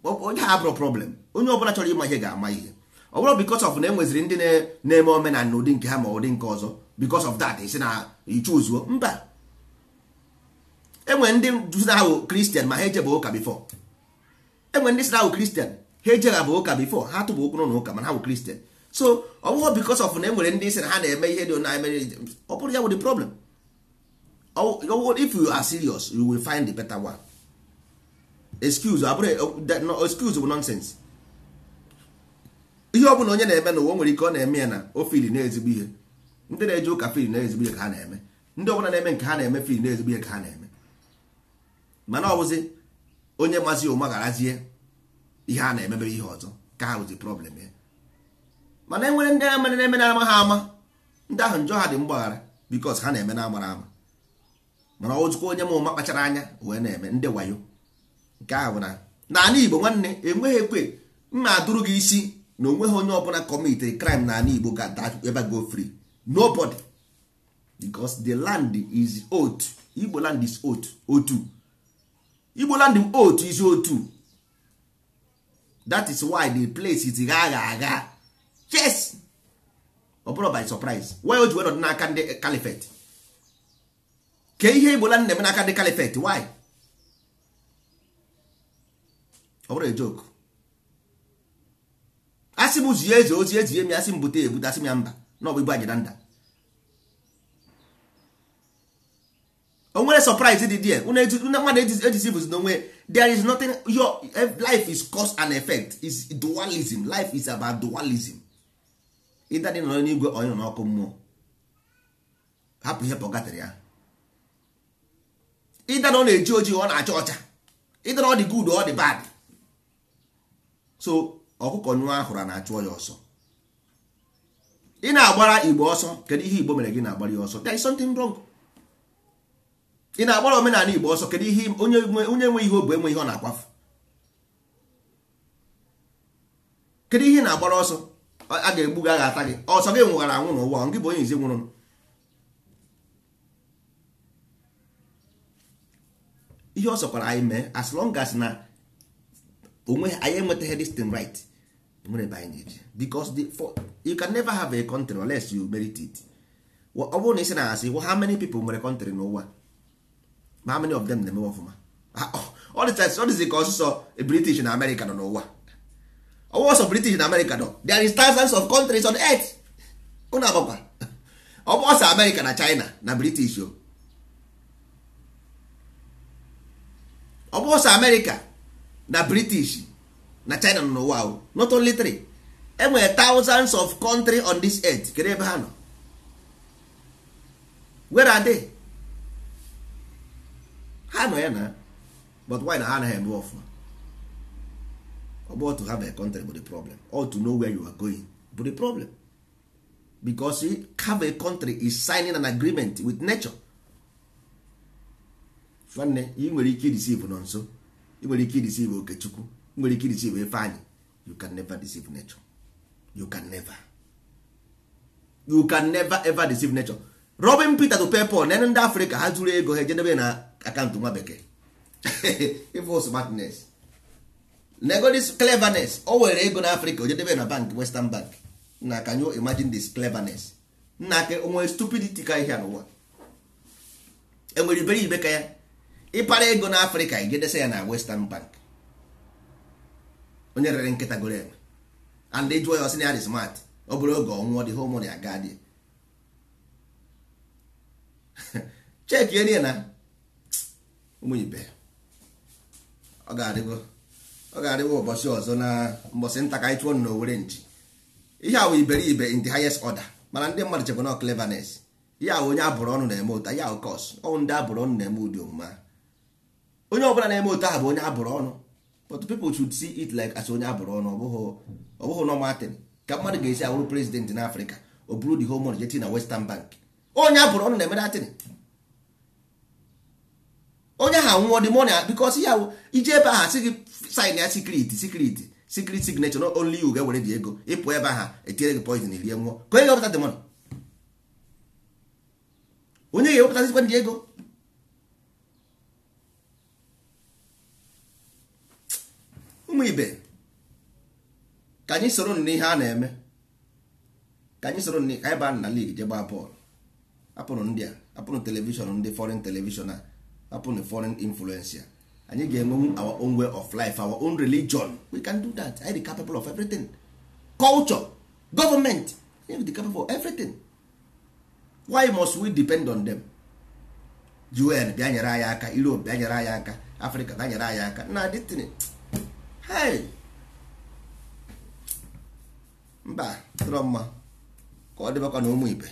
Onye ha abụrụ problem. Onye ọbụla chọrọ ịma ihe ga-ama ihe. Ọ bụrụ because of na enweziri ndị na-eme omenala n'ụdị nke ha ma ụdị nke ọzọ, because of that isi na ichuzuo mba. Enwere ndị si na ha bụ Christian ma ha ejebe ụka before. Enwere ndị si na ha bụ Christian ha ejegha bụ ụka before, ha tụbụ ụkwụ n'ụka mana ha bụ Christian. So ọ bụghị because of na enwere ndị si na ha na-eme ihe dị na eme, ọ bụrụ ya bụ the problem. If you are serious, you will find the better one. Excuse abụrụ excuse bụ nonsense. Ihe ọ bụla onye na-eme n'ụwa nwere ike ọ na-eme ya na o fili na-ezigbo ihe. Ndị na-eje ụka fili na-ezigbo ihe ka ha na-eme. Ndị ọbụla na-eme nke ha na-eme fili na-ezigbo ihe ka ha na-eme. Mana ọ bụzi onye mazi ụma gharazie ihe a na-emebe ihe ọzọ ka ha bụzi problem ya. Mana enwere ndị amara na-eme na-ama ha ama. Ndị ahụ njọ ha dị mgbaghara because ha na-eme na-amara ama. Mana ọ bụzikwa onye ma ụma kpachara anya wee na-eme ndị wayo. Nke ahụ bụ na n'ala Igbo nwanne enweghị ekwe mma adụrụ gị isi na onweghị onye ọbụla commit a crime n'ala Igbo ga ever go free. Nobody. Because the land is oath. Igbo land is oath. Otu. Igbo land oath is otu. That is why the place is agha agha. Yes. Ọ bụrụ by surprise. Why o ji wee nọdụ n'aka ndị caliphate? Ke ihe Igbo land na-eme n'aka ndị caliphate? Why? Ọ bụrụ a joke. Asị m zie eze ozi ezie m ya, asị m bute ebute, asị m ya mba na ọ bụ ibu anyị na nda. O nwere surprise dị there. Unu mmadụ ejisi n'onwe. There is nothing. Your life is cause and effect. Is dualism. Life is about dualism. Ịda dị nọ n'igwe onye nọ n'ọkụ mmụọ. Hapụ ihe pọgatịrị ya. Ịda na ọ na-eji ojii ọ na-acha ọcha. Ịda na ọ dị good ọ dị bad. So ọkụkọ nyụọ ahụrụ na-achụ ya ọsọ. Ị na-agbara Igbo ọsọ, kedu ihe Igbo mere gị na-agbara ya ọsọ? There is something wrong. Ị na-agbara omenala Igbo ọsọ, kedu ihe onye nwe ihe obu enwe ihe ọ na-akwafu? Kedu ihe ị na-agbara ọsọ? A ga-egbu gị, a ga-ata gị. Ọsọ gị nwụghara anwụ n'ụwa, gị bụ onye izi nwụrụ. Ihe ọ sọkwara anyị mee, as long as na onwe anyị enwetaghị this thing right, nwere ebe anyị na-eje. Because you can never have a country unless you merit it. Ọ bụrụ na ị sị na asị, how many people nwere country n'ụwa? How many of them na-eme ọfụma? Ọ dịzị ka ọsụsọ British na America nọ n'ụwa. Ọwụ ọsọ British na America nọ. There is thousands of countries on earth. Unu agbakwa. Ọ bụ ọsọ America na China na British o. Ọ bụ ọsọ America na British na China nọ n'ụwa o. Not only three. Enwere thousands of countries on this earth. Kedu ebe ha nọ? Where are they? Ha nọ ya na. But why na ha anaghị eme ọfụma? Ọ bụ to have a country bụ the problem. Or to know where you are going bụ the problem. Because have a country is signing an agreement with nature. Nwanne, ị nwere ike deceive nọ nso, ị nwere ike deceive Okechukwu, ị nwere ike deceive Ifeanyị. You can never deceive nature. You can never. You can never ever deceive nature. Robin Peter to pay Paul. Nene ndị Afrịka ha zuru ego ha ejedebe na akaụntụ nwa bekee. Evil smartness. Nego this cleverness. O were ego na Afrịka o jedebe na bank, Western Bank. Na can you imagine this cleverness? Nna ke onwe stupidity ka ihe n'ụwa. Enwere iberibe ka ya. Ịpara ego na Afrịka ijedesa ya na Western Bank. Onye rere nkịta goro enwe. And they jụọ ya ọsị na ya dị smart. Ọ bụrụ oge ọnwụọ dị home money aga dị. Check ye na ụmụ ibe. Ọ ga-adịgo ụbọchị ọzọ na mbọsị nta ka anyị chụọ na owere nchi. Ihe awụ iberibe in the highest order. Mana ndị mmadụ chekwa na cleverness. Ihe awụ onye abụrụ ọnụ na-eme ụta. Ihe awụ cos ọnwụ ndị abụrụ ọnụ na-eme ụdị omume. Onye ọbụla na-eme ụta ahụ bụ onye abụrụ ọnụ. But people should see it like as onye abụrụ ọnụ. Ọ bụghị normal thing. Ka mmadụ ga-esi awụrụ president na Afrịka o buru the whole money jeti na Western Bank. Onye abụrụ ọnụ na-eme datin. Onye ha nwụọ the money because ya ije ebe ahụ asị gị sign ya secret signature, not only you ga-ewere dị ego ịpụ ebe ahụ etinyere gị poison rie nwụọ. Ka onye ga-ewepụta the money? Onye ga-ewepụta ndị ego? Ụmụ ibe, ka anyị soro n'ihe a na-eme. Ka anyị soro ka anyị baa na league je gbaa bọọlụ. Apụrụ ndị a, apụrụ telivishọn, ndị foreign television a, apụrụ foreign influence. Anyị ga-enwe our own way of life, our own religion. We can do that. Anyị dị capable of everything. Culture, government, anyị dị capable of everything. Why must we depend on them? UN bịa nyere anyị aka, Europe bịa nyere anyị aka, Africa bịa nyere anyị aka. Na dịtịnị. Hey! Mba, tụrọ mma ka ọ dịbakwa na ụmụ ibe.